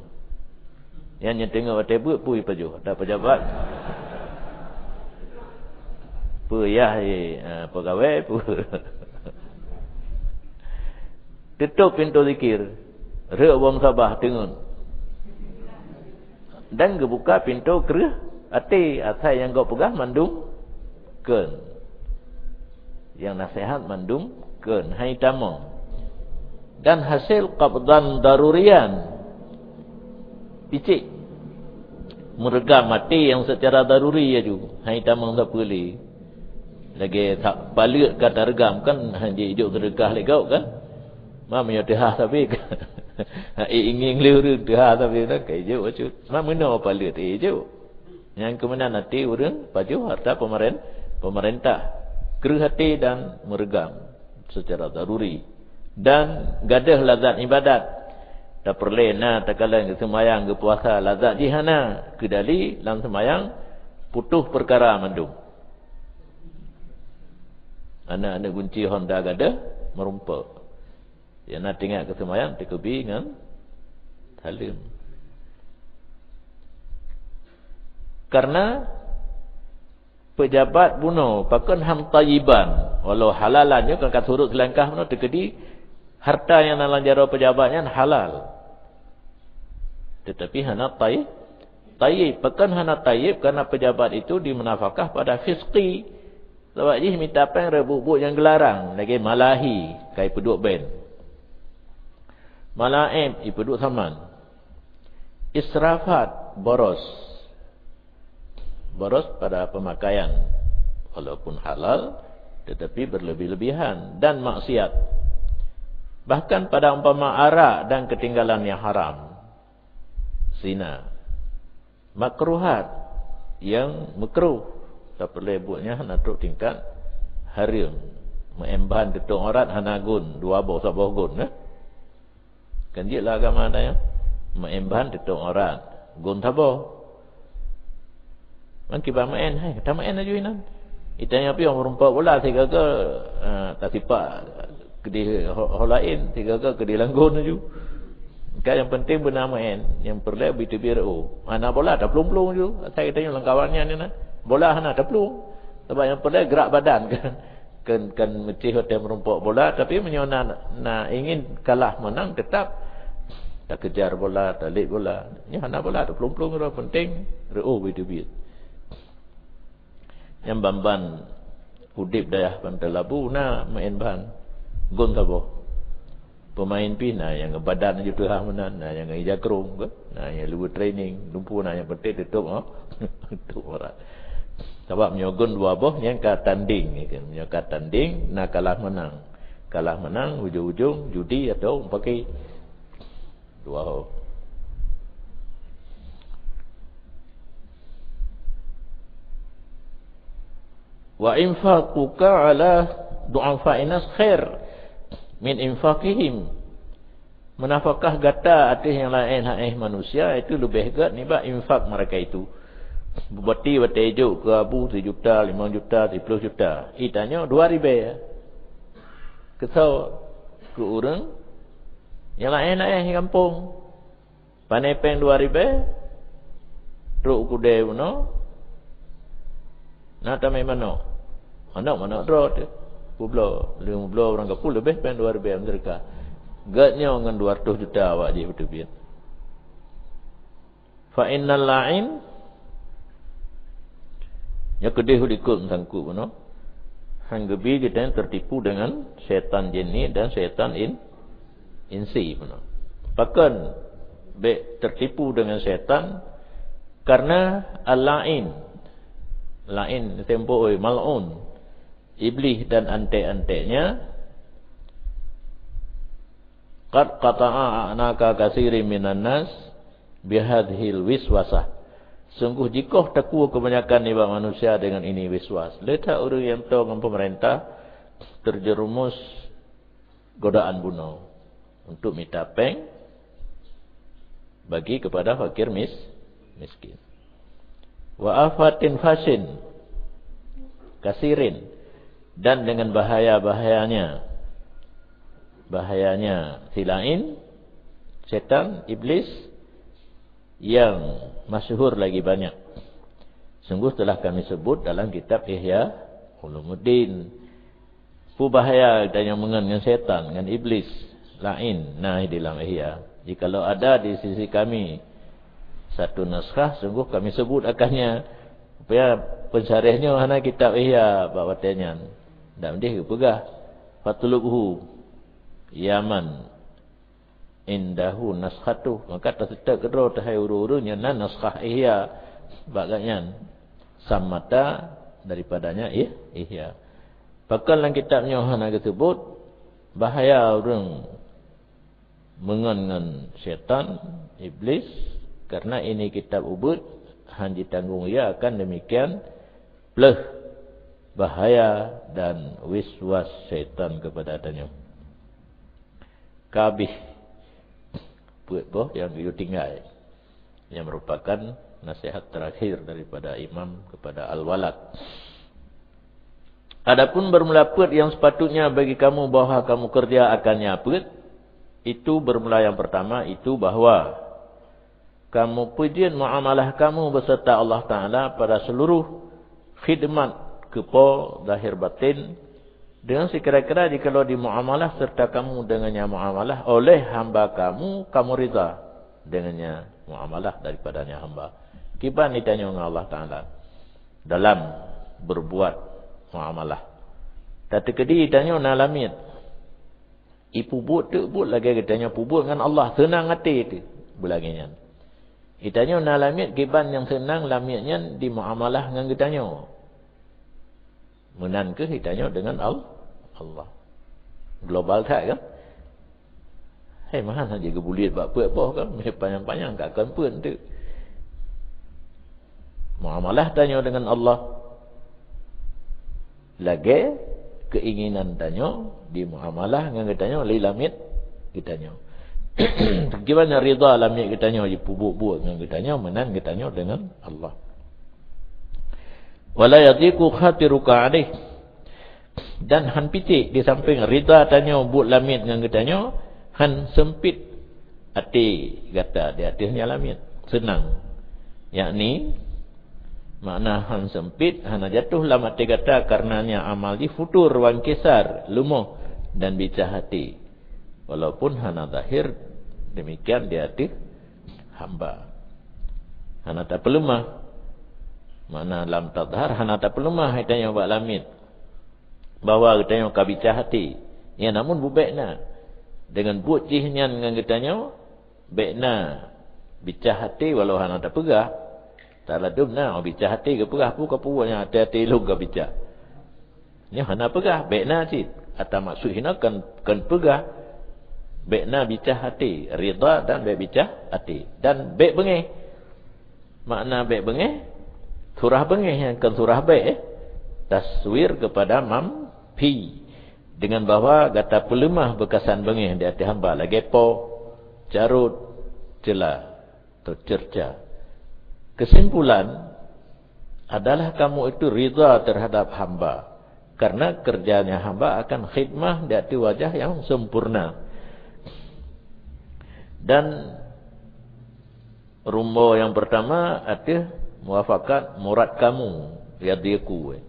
Nyan nyang teungeut watée beuet peue pajoh harta pejabat. Peue yah, eh, pegawai, peue. Tutup pintoe zikir, rhot bom sabah teungeut. Dan geubuka pintoe kreueh até, asai nyang gob peugah mandum kheun. Nyang naseuhat mandum kheun, hai tamong. Dan hasil qabdan darurian, picék, meureugam até nyang seucara daruri laju, hai tamong sapeue lé. Lagée sa-, paleuet ka tareugam kan, han jijok seudeukah lé gob kan. Ma meunyoe teuhah sabe kan. Ék ingieng lé ureuëng teuhah sabe kan, ka ijok bacut. Ma meunoe paleuet ék ijok. Nyang keumeunan até ureuëng pajoh harta pemeren-, pemerintah. Kreueh até dan meureugam seucara daruri. Dan gadôh lazat ibadat. Tapeureulée na takalon geuseumayang, geupuasa, lazat jih hana. Keudali lam seumayang putôh peukara mandum. Aneuk-aneuk gunci honda gadôh meurumpok. Nyang na teuingat geuseumayang, teukeubi ngon saleuem. Karena pejabat bunoe, pakon ham thayyiban, walau halalan nyoe kan ka surot seulangkah bunoe, teukeudi harta nyang na lam jaroe pejabat nyan halal. Tetapi hana thayyib, thayyib. Pakon hana thayyib? Karena pejabat itu dimunafakah pada fisqi. Sabab jih mita péng rot buet-buet nyang geularang, lagée malahi, ka ipeuduek ban. Mala'ib, ipeuduek saman. Israfat, boros. Boros pada pemakaian, walaupun halal, tetapi berlebih-lebihan dan maksiat. Bahkan pada umpama arak dan ketinggalan yang haram, zina, makruhat, nyang makruh, tapeureulée buet nyan hana trok tingkat hareuem. Meu'en ban tutôp aurat hana gon, dua boh saboh gon, eh. Kan jeuet lam agama tanyoe. Meu'en ban tutôp aurat, gon saboh. Ngon kiban meu'en, hai, gata meu'en laju inan. Geutanyoe pih meurumpok bola sigaga, eh, tasipak keudeh ho-, ho laén, sigaga keudeh langgon laju. Kan nyang penting beuna meu'en, nyang peureulée bit-bit rot. Hana bola, taplueng-plueng laju. Asai geutanyoe lam kawan nyan, nyan. Bola hana, taplueng. Sabab nyang peureulée gerak badan kan. Kan, kan meusti watée meurumpok bola, tapi meunyoe na, na ingin kalah menang, tetap takejar bola, talét bola. Nyoe hana bola, taplueng-plueng rot, penting rot bit-bit. Nyang ban-ban udeb dayah Pantai Labu na meu'en ban, gon saboh. Peumain pih na nyang ngon badan ju teuhah meunan, na nyang ngon ija krong ke, na nyang leuweuh training, lumpu na nyang penting tutup, ha? Tutup aurat. Sabab meunyoe gon dua boh nyang ka tanding, ya kan? Meunyoe ka tanding, na kalah menang. Kalah menang, ujong-ujong judi atau umpaki. Dua ho. Wa infaquka ala du'afa'in nas khair min infaqihim. Meunafakah gata ateueh nyang laén-laén manusia, itu leubeh gét nibak infak mereka itu. Bupati watée jok keu abu sijuta, limong juta, siploh juta. Itanyoe dua ribée. Keu soe? Keu ureuëng nyang laén-laén gampông. Pané péng dua ribée, trok u keudè bunoe, na tamé manok. Manok, manok droe teuh. Peubloe, lheueh meubloe ureuëng kapeue leubeh péng dua ribée meuseudeukah. Gét nyoe ngon dua reutôh juta awak jih beuteubiet. Fa innal la'in, nyoe keudeh likot meusangkot bunoe. Han geubi geutanyoe teutipu deungon syaitan jinni dan syaitan in-, insi bunoe. Pakon bék teutipu deungon syaitan? Karena al-la'in, la'in, tempo, oi, mal'un, iblis dan antek-anteknya, qad qata'a a'naqa katsirin minan nas bihadzihil wiswasah. Sungguh jikoh takue keubanyakan nibak manusia deungon ini wiswas. Le that ureuëng nyang toe ngon peumeurintah teujerumus godaan bunoe untuk mita péng bagi kepada fakir mis-, miskin. Wa afatin fasin kasirin, dan dengan bahaya-bahayanya, bahayanya si lain, setan, iblis, yang masyhur lagi banyak. Sungguh telah kami sebut dalam kitab Ihya Ulumuddin. Peue bahaya geutanyoe meungon ngon setan, ngon iblis, lain, na di lam Ihya. Jikalau ada di sisi kami satu naskah, sungguh kami sebut akannya. Supaya peunsyarah nyoe hana kitab Ihya bak watée nyan. Dak mendeh geupeugah, "Fatlubhu yaman indahu naskhatuh." Maka taseutôt keudroe teuhai ureuëng-ureuëng nyang na naskah Ihya bak gobnyan. Sammata daripadanya ih-, Ihya. Pakon lam kitab nyoe hana geuseubut bahaya ureuëng meungon ngon syaitan, iblis, karena ini kitab ubeut, han jitanggong ia akan demikian pleuh bahaya dan wiswas syaitan kepada tanyoe. Ka abéh peuet boh nyang geuyue tinggai. Yang merupakan nasihat terakhir daripada imam kepada al-walad. Adapun bermula peuet yang sepatutnya bagi kamu bahwa kamu kerja akannya peuet, itu bermula yang pertama itu bahwa kamu peujeuet muamalah kamu beserta Allah Taala pada seluruh khidmat keu Po zahir batin, dengan sekira-kira jikalau di muamalah serta kamu dengannya muamalah oleh hamba kamu, kamu ridha dengannya muamalah daripadanya hamba. Kiban ditanyoe ngon Allah Taala dalam berbuat muamalah. Tateukeudi tanyoe na lamiet. Ipeubuet teuk buet lagée geutanyoe peubuet ngon Allah, seunang até teuh beulagée nyan. Geutanyoe na lamiet kiban nyang seunang lamiet nyan di muamalah ngon geutanyoe. Meunan keuh geutanyoe deungon Al-, Allah. Global that kan? Hai, mahan saja geubuliet bak peuet boh kan, panyang-panyang ka kon peuet teuk. Muamalah tanyoe deungon Allah lagée keinginan tanyoe di muamalah ngon geutanyoe lé lamiet geutanyoe. Kiban nyang ridha lamiet geutanyoe jipeubuet-buet ngon geutanyoe, meunan geutanyoe deungon Allah. Wala yadhiqu khatiruka alaih. Dan han piték di sampéng ridha tanyoe buet lamiet ngon geutanyoe, han seumpit até gata di ateueh nyan lamiet. Seunang. Yakni, makna han seumpit, hana jatoh lam até gata kareuna nyan amal jih futur, wankisar, leumoh, dan bicah até. Walaupun hana zahir demikian di ateueh hamba. Hana tapeuleumah. Makna lam tazhar hana tapeuleumah geutanyoe bak lamiet. Bahwa geutanyoe ka bicah até. Ya, namun bubek na. Deungon buet jih nyan ngon geutanyoe, bék na bicah até walau hana tapeugah. Taladum na, oh, bicah até geupeugah, peue kapeugah nyang até-até lôn kabicah. Nyoe hana peugah, bék na cit. Ata maksud hina kon, kon peugah. Bék na bicah até, ridha dan bék bicah até. Dan bék beungéh. Makna bék beungéh, surah beungéh nyang kon surah bék, eh. Taswir kepada mamfi. Dengan bahwa gata peuleumah beukasan beungéh di ateueh hamba lagée poh, carot, ceula, atau cerca. Kesimpulan adalah kamu itu ridha terhadap hamba, karena kerjanya hamba akan khidmah di ateueh wajah yang sempurna. Dan rumo nyang pertama ateueh muwafakat murad kamu, yadhiqu.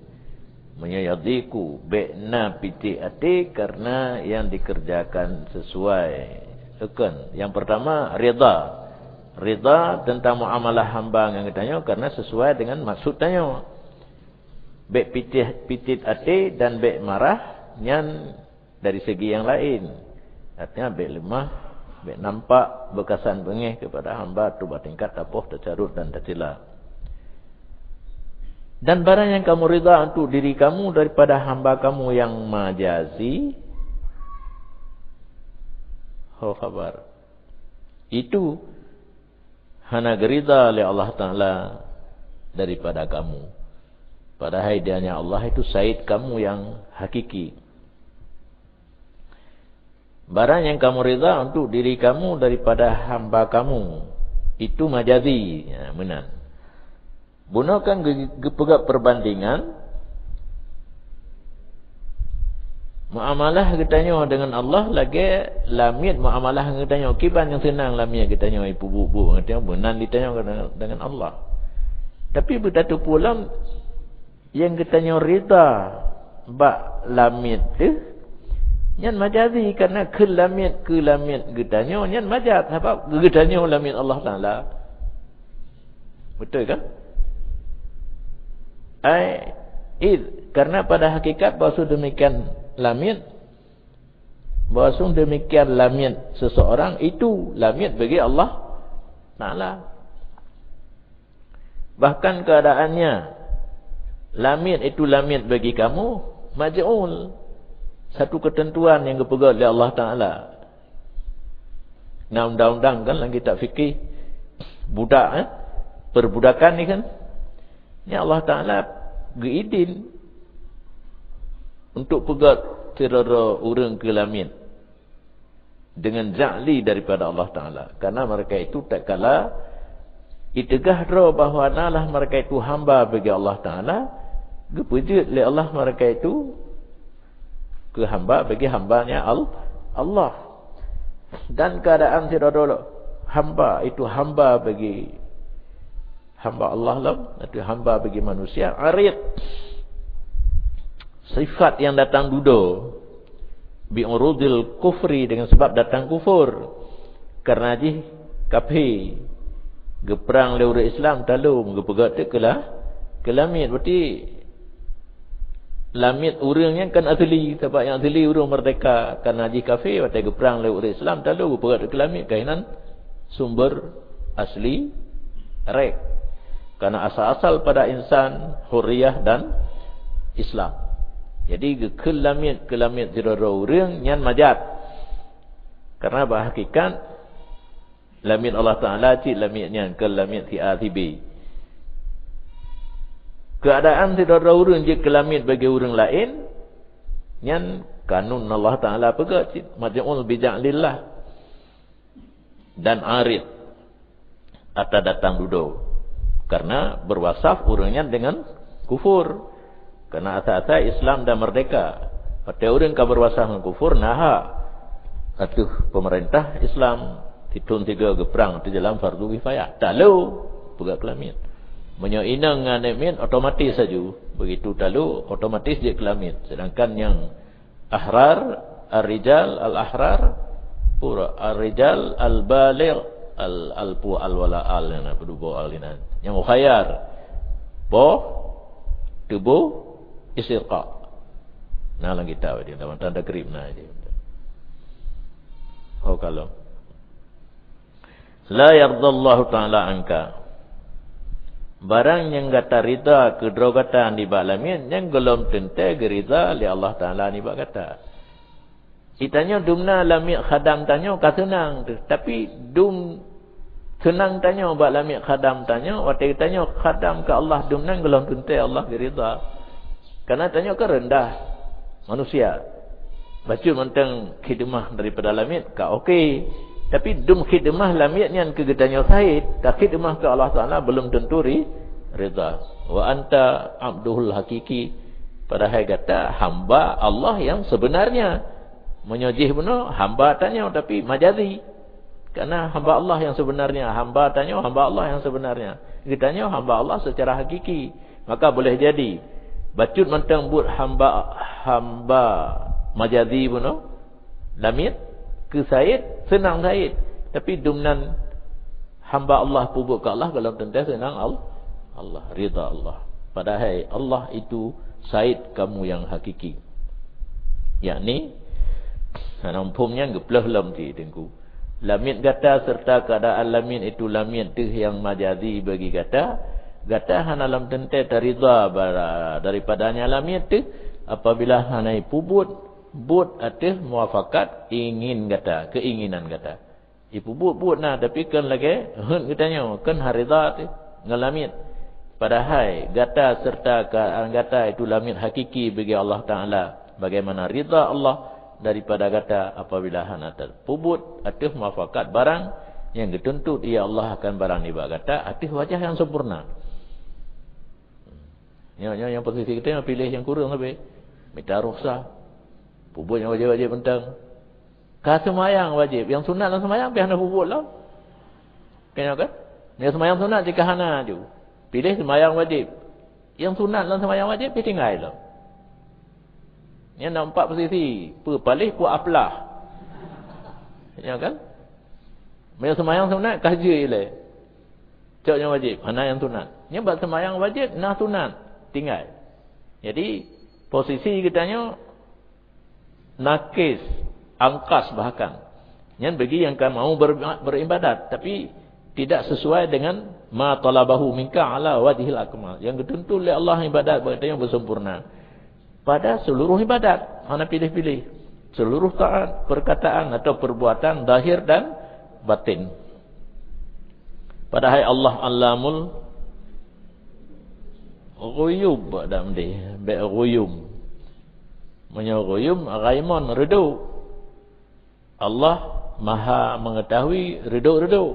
Meunyoe yadhiqu, bék na piték até karena yang dikerjakan sesuai. Kon, nyang pertama ridha. Ridha tentang muamalah hamba ngon geutanyoe karena sesuai dengan maksud tanyoe. Bék piték, piték até dan bék marah, nyan dari segi nyang laén. Artinya, bék leumah, bék nampak beukasan beungéh kepada hamba tu bak tingkat tapoh, tacarot dan taceula. Dan barang nyang kamu ridha untuk diri kamu daripada hamba kamu nyang majazi, ho khabar. Itu hana geuridha lé Allah Ta'ala daripada kamu. Padahai Dianya Allah itu said kamu nyang hakiki. Barang nyang kamu ridha untuk diri kamu daripada hamba kamu, itu majazi. Ya, meunan. Bunoe kan geu-, geupeugah perbandingan, muamalah geutanyoe deungon Allah lagée lamiet muamalah ngon geutanyoe. Kiban nyang seunang lamiet geutanyoe ipeubuet-buet ngon geutanyoe, meunan ditanyoe deungon, deungon Allah. Tapi beutateupeue lom, nyang geutanyoe ridha bak lamiet teuh, nyan majazi, karena keu lamiet, keu lamiet geutanyoe nyan majaz, sabab geutanyoe lamiet Allah Ta'ala. Betul kan? Ai, id, karena pada hakikat bahwa demikian lamiet, bahwa demikian lamiet seseorang itu lamiet bagi Allah Ta'ala. Bahkan keadaannya lamiet itu lamiet bagi kamu, maj'ul. Satu ketentuan nyang geupeugét lé Allah Ta'ala. Na undang-undang kan lam kitab fikih, budak, eh? Perbudakan ni kan. Ni Allah Ta'ala geuidin untuk peugét sidroe-droe ureuëng keu lamiet dengan ja'li daripada Allah Ta'ala. Karena mereka itu tatkala iteugah droe bahwa nalah mereka itu hamba bagi Allah Ta'ala, geupeujeuet lé Allah mereka itu keu hamba bagi hamba-Nya Al-, Allah. Dan keadaan sidroe-droe hamba itu hamba bagi hamba Allah lom, atau hamba bagi manusia, arid. Sifat yang datang dudoe, bi urudil kufri, dengan sebab datang kufur. Karena jih kafé, geuprang lé ureuëng Islam, talom, geupeugét teuh keu la-, keu lamiet. Berarti lamiet ureuëng nyan kan asli, sabab nyang asli ureuëng merdeka. Karena jih kafé, watée geuprang lé ureuëng Islam, talom, geupeugét teuh keu lamiet, keuhinan sumber asli rek. Karena asal-asal pada insan hurriyah dan Islam. Jadi, geukheun lamiet keu lamiet sidroe-droe ureuëng nyan majaz. Karena bak hakikat, lamiet Allah Ta'ala cit lamiet nyan, kon lamiet si A si B. Keadaan sidroe-droe ureuëng jeuet keu lamiet bagi ureuëng laén, nyan kanun Allah Ta'ala peugah cit, maj'ul bi ja'lillah. Dan arid, ata datang dudoe. Karena berwasaf ureuëng nyan dengan kufur. Karena ata-ata Islam dan merdeka. Watée ureuëng ka berwasaf ngon kufur, na hak ateueh pemerintah Islam, sithon sigoe geuprang teuh dalam fardu kifayah. Talom, peugét keu lamiet. Meunyoe inong ngon aneuk miet, otomatis laju. Begitu talom, otomatis jeuet keu lamiet. Sedangkan nyang ahrar, ar-rijal, al-ahrar, pura, ar-rijal, al-baligh, al-, al-pu, al-wala, al, na, peudubo al inan. Nyang mukhayyar, poh, tuboh, istirqa. Na lam kitab dia, dalam tanda grip na dia. Kalau la yardallahu ta'ala anka. Barang nyang gata rida keu droe gata nibak lamiet, nyan gohlom teuntée geurida lé Allah Taala nibak gata. Geutanyoe dumna lamiet khadam tanyoe ka seunang teuh, tapi dum seunang tanyoe bak lamiet khadam tanyoe, watée geutanyoe khadam keu Allah dumna gohlom teuntée Allah geurida. Karena tanyoe kan rendah manusia. Bacut mantong khidmah daripada lamiet ka oke. Tapi dum khidmah lamiet nyan keu geutanyoe said, ka khidmah keu Allah Taala belum tentu ri-, rida. Wa anta abduhul hakiki. Padahai gata hamba Allah yang sebenarnya. Meunyoe jih bunoe hamba tanyoe tapi majazi. Karena hamba Allah yang sebenarnya, hamba tanyoe hamba Allah yang sebenarnya. Geutanyoe hamba Allah secara hakiki. Maka boleh jadi bacut mantong buet hamba, hamba majazi bunoe, lamiet keu said, seunang said. Tapi dumnan hamba Allah peubuet keu Allah gohlom teuntée seunang Al-, Allah, rida Allah. Padahai Allah itu said kamu yang hakiki. Yakni, hana muphom nyan geuplôh lom cit Teungku. Lamiet gata serta keuadaan lamiet itu lamiet teuh nyang majazi bagi gata, gata hana lom teuntée tarida bara-, daripada nyang lamiet teuh apabila hana ipeubuet buet ateueh muafakat ingin gata, keinginan gata. Ipeubuet-buet na, tapi kon lagée heuet geutanyoe, kon harida teuh ngon lamiet. Padahai gata serta keuadaan gata itu lamiet hakiki bagi Allah Taala, bagaimana rida Allah daripada gata apabila hana tapeubuet ateueh muafakat barang nyang geutuntut, ya Allah, akan barang nibak gata ateueh wajah nyang sempurna. Nyoe, nyoe nyang posisi geutanyoe piléh nyang kureueng sabe. Mita rukhsah. Peubuet nyang wajéb-wajéb mantong. Ka seumayang wajéb, nyang sunat lam seumayang pih hana peubuet lom. Ka nyoe kan? Nyang seumayang sunat jika hana aju. Piléh seumayang wajéb. Nyang sunat lam seumayang wajéb pih tinggai lom. Nyan na empat posisi, peu paléh, peu aplah. Nyoe kan? Meunyoe seumayang sunat ka jeuet ilée. Cok nyang wajéb, hana nyang sunat. Nyan bak seumayang wajéb na sunat, tinggai. Jadi, posisi geutanyoe nakis, angkas bahkan. Nyan bagi nyang ka mau ber-, beribadat, tapi tidak sesuai dengan ma talabahu minka ala wajhil akmal. Nyang geutuntut lé Allah ibadat bak geutanyoe beusempurna. Pada seluruh ibadat, hana piléh-piléh. Seluruh taat, perkataan atau perbuatan zahir dan batin. Padahai Allah Allamul Ghuyub, dak meusti, bék ghuyum. Meunyoe ghuyum, ghaimon, reudôk. Allah Maha Mengetahui reudôk-reudôk.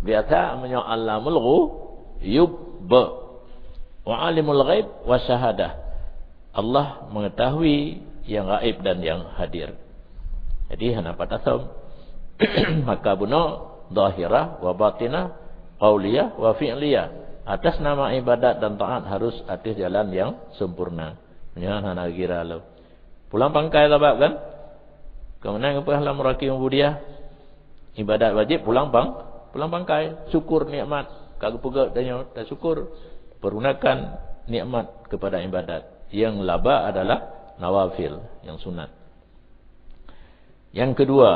Biasa meunyoe Allamul Ghuyub, wa Alimul Ghaib wa Syahadah. Allah mengetahui yang gaib dan yang hadir. Jadi, hana pat asom. Maka bunoe zahirah wa batinah, qauliyah wa fi'liyah. Atas nama ibadat dan taat harus atas jalan yang sempurna. Nyan hana gira lom. Pulang pangkai sabab kan? Keumanaan geupeugah lam Raqi Ubudiyah, ibadat wajéb pulang pang-, pulang pangkai. Syukur nikmat ka geupeugah tanyoe, tasyukur, pergunakan nikmat kepada ibadat. Yang laba adalah nawafil, yang sunat. Yang kedua,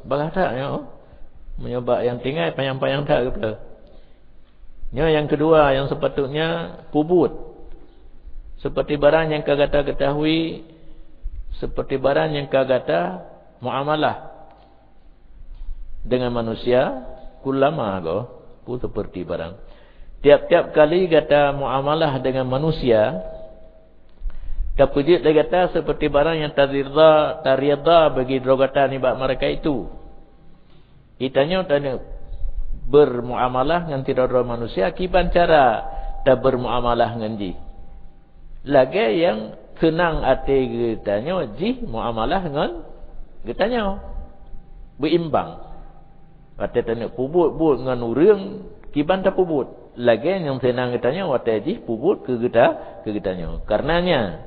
bagah that nyoe. Meunyoe bak nyang tinggai panyang-panyang that geupeugah. Nyoe nyang kedua nyang sepatutnya peubuet. Seperti barang nyang ka gata ketahui, seperti barang nyang ka gata muamalah dengan manusia, kullama go, ku seperti barang. Tiap-tiap kali gata muamalah dengan manusia, tapeujeuet lé gata seperti barang nyang tarida, tarida bagi droe gata nibak mereka itu. Geutanyoe taneuk bermuamalah ngon sidroe-droe manusia kiban cara tabermuamalah ngon jih. Lagée nyang seunang até geutanyoe jih muamalah ngon geutanyoe. Beuimbang. Watée taneuk peubuet-buet ngon ureuëng, kiban tapeubuet. Lagée nyang seunang geutanyoe watée jih peubuet keu geuta-, keu geutanyoe. Karenanya,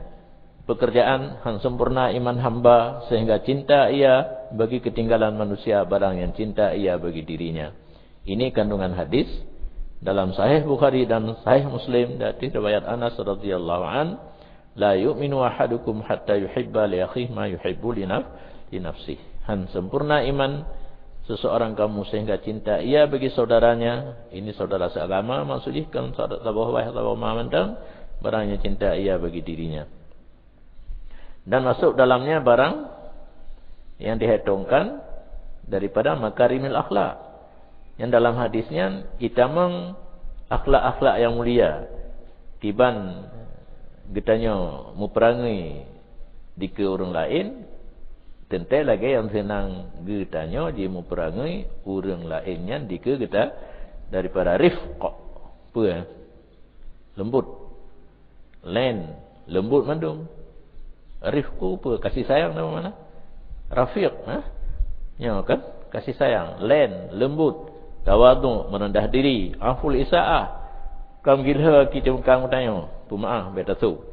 pekerjaan han sempurna iman hamba sehingga cinta ia bagi ketinggalan manusia barang yang cinta ia bagi dirinya. Ini kandungan hadis dalam Sahih Bukhari dan Sahih Muslim dari riwayat Anas radhiyallahu an, "La yu'minu ahadukum hatta yuhibba li akhihi ma yuhibbu li naf-, li nafsihi." Han sempurna iman seseorang kamu sehingga cinta ia bagi saudaranya, ini saudara seagama maksud jih, kon saudara saboh wai, saboh ma mantong, barang nyang cinta ia bagi dirinya. Dan masuk dalamnya barang yang dihetongkan daripada makarimil akhlak. Yang dalam hadis nyan itamong akhlak-akhlak yang mulia. Kiban geutanyoe meupeurangui dikeue ureuëng laén, teuntée lagée nyang seunang geutanyoe jimeupeurangui ureuëng laén nyan dikeue geuta daripada rifq. Peue? Lembut. Len, lembut mandum. Rifqu peue? Kasih sayang nama mana? Rafiq, ha? Nyoe kan? Kasih sayang, len, lembut, tawadhu, merendah diri, aful isaah. Kam gilha ki ceumeuka geutanyoe, peumaah, bèk tasu.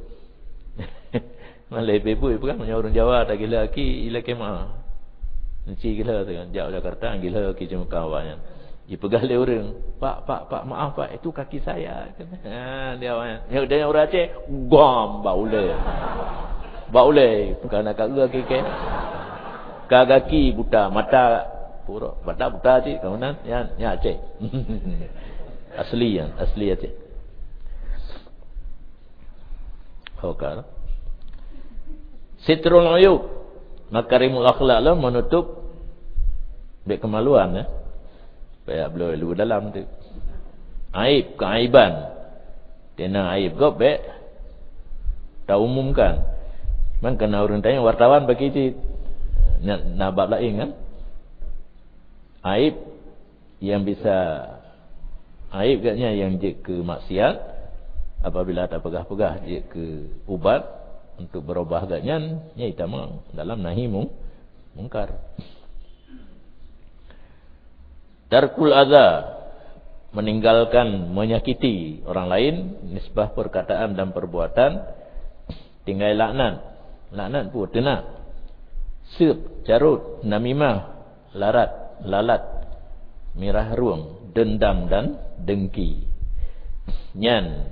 Malai bebui peugah, meunyoe ureuëng Jawa tagilha ki, ilakée maah. Enci gilha tu kan, jak Jakarta, gilha ki ceumeuka awaknyan. Jipeugah lé ureuëng, "Pak, pak, pak, maaf pak, itu kaki saya." Ha, dia awaknyan. Nyoe dia ureuëng Aceh, gom, bak ulée. Bak ulée, bukan nak kaki ke. Ka gaki buta, mata pura, mata buta cit, kawanan, nyan, nyan Aceh. Asli nyan, asli Aceh. Ho ka. Sitrul uyub. Makarimul akhlak lah menutup bèk kemaluan, ya. Payah bloe lu dalam tu. Aib, keaiban. Tena aib gob bèk taumumkan. Man kana ureuëng tanya wartawan bagi cit. Na, na bab laén kan? Aib yang bisa, aib geuhnyan nyang jeuet keu maksiat, apabila tapeugah-peugah jeuet keu ubat untuk beurubah geuhnyan, nyan itamong dalam nahi mung-, mungkar. Tarkul adza, meninggalkan menyakiti orang lain, nisbah perkataan dan perbuatan, tinggai laknat. Laknat peue? Teunak, seueb, carot, namimah, larat, lalat, mirah rueng, dendam dan dengki. Nyan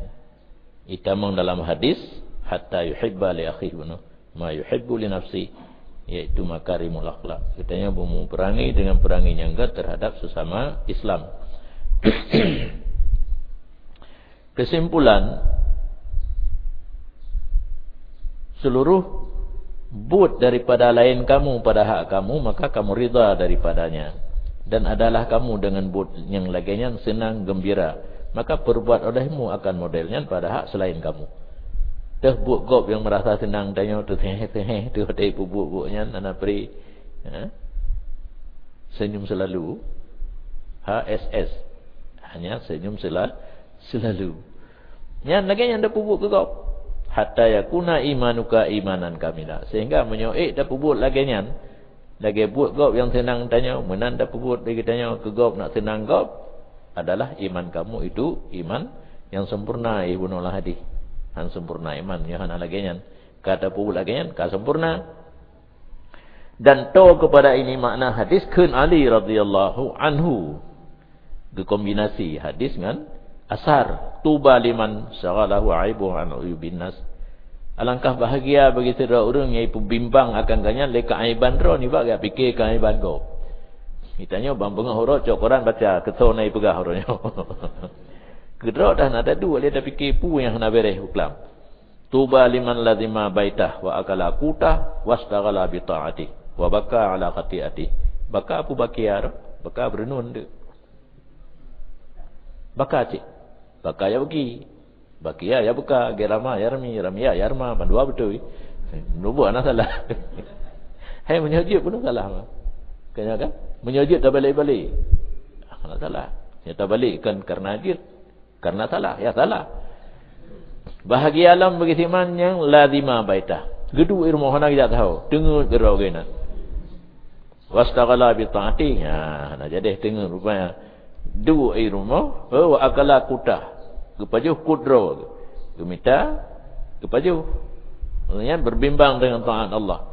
itamong dalam hadis, "Hatta yuhibba li akhihi ma yuhibbu li nafsi," yaitu makarimul akhlak. Geutanyoe beumeupeurangui dengan peurangui nyang gét terhadap sesama Islam. Kesimpulan, seluruh buet daripada laén kamu pada hak kamu, maka kamu ridha daripadanya. Dan adalah kamu dengan buet nyang lagée nyan seunang geumbira, maka peubuet olehmu akan model nyan pada hak seulaén kamu. Teuh buet gob nyang meurasa seunang tanyoe teuh seuhéh-seuhéh teuh watée peubuet-buet nyan hana pri. Ha? Senyum selalu. H S S. Hanya senyum sela-, selalu. Nyan lagée nyan tapeubuet keu gob. "Hatta yakuna imanuka imanan kamila." Sehingga meunyoe ék tapeubuet lagée nyan, lagée buet gob nyang seunang tanyoe, meunan tapeubuet bagi tanyoe keu gob nak seunang gob, adalah iman kamu itu iman nyang sempurna, ibu nolah hadih. Han sempurna iman, nyoe hana lagée nyan. Ka tapeubuet lagée nyan, ka sempurna. Dan toe keupada ini makna hadis kheun Ali radhiyallahu anhu. Geukombinasi hadis ngon asar. "Tuba liman syaghalahu aibuhu an uyubin nas." Alangkah bahagia bagi sidroe ureuëng nyang ipeubimbang akan geuhnyan lé keuaiban droe nibak geupiké keuaiban gob. Geutanyoe ban beungoh uroe cok koran baca, keu soe na ipeugah uroe nyoe. Keu droe dah na taduek lé tapiké peue nyang hana béréh u klam. "Tuba liman lazima baitah wa akala qutah wastaghala bi ta'atih wa baka ala khati'atih." Baka peue bakia tu? Baka beureunun tu. Baka cit. Baka ya beuki. Bakia ya beuka, gerama ya rami, ramia ya rama, bandua beutôi. Nubuat hana salah. Hai meunyoe jeuet pun salah mah. Kanya kan? Meunyoe jeuet tabalek-balek. Hana salah. Ya tabalek kan karena jeuet. Karena salah, ya salah. Bahagia lom bagi siman nyang lazima baitah. Geuduek i rumoh hana geujak saho, teungeut keudroe geuh na. Wastaghala bi ta'ati, ha, hana jadeh teungeut rupanya. Duek i rumoh, eh, wa akala qutah. Geupajoh kut droe geuh. Geumita, geupajoh. Nyan berbimbang dengan taat Allah.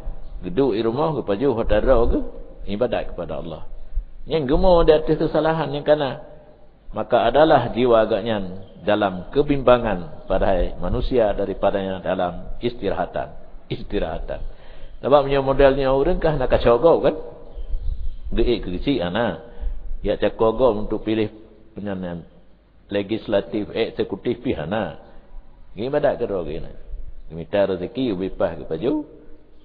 Geuduek i rumoh, geupajoh hareuta droe geuh, ibadat kepada Allah. Nyang geumo di ateueh keusalahan nyang kana. Maka adalah jiwa geuhnyan dalam keubimbangan, padahai manusia daripadanya dalam istirahatan. Istirahatan. Sabab meunyoe model nyoe ureuëng kah na kacau gob kan? Geuék keu geuchik hana. Jak cako gob untuk piléh peunyan-nyan legislatif, eksekutif pih hana. Geuibadat keudroe geuh na. Geumita rezeki ubé paih geupajoh,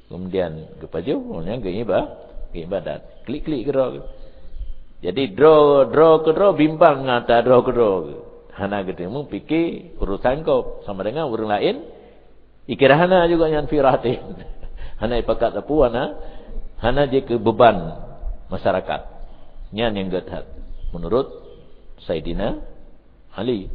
kemudian geupajoh, nyan geuiba-, geuibadat. Klik-klik keudroe geuh. Jadi droe, droe keudroe bimbang ngon ata droe keudroe geuh. Hana geuteumé pike urusan gob sama dengan ureuëng laén. Ikira hana juga nyan fi rahatin. Hana ipakat sapeue, hana, hana jeuet keu beban masyarakat. Nyan nyang gét that menurut Saidina Ali.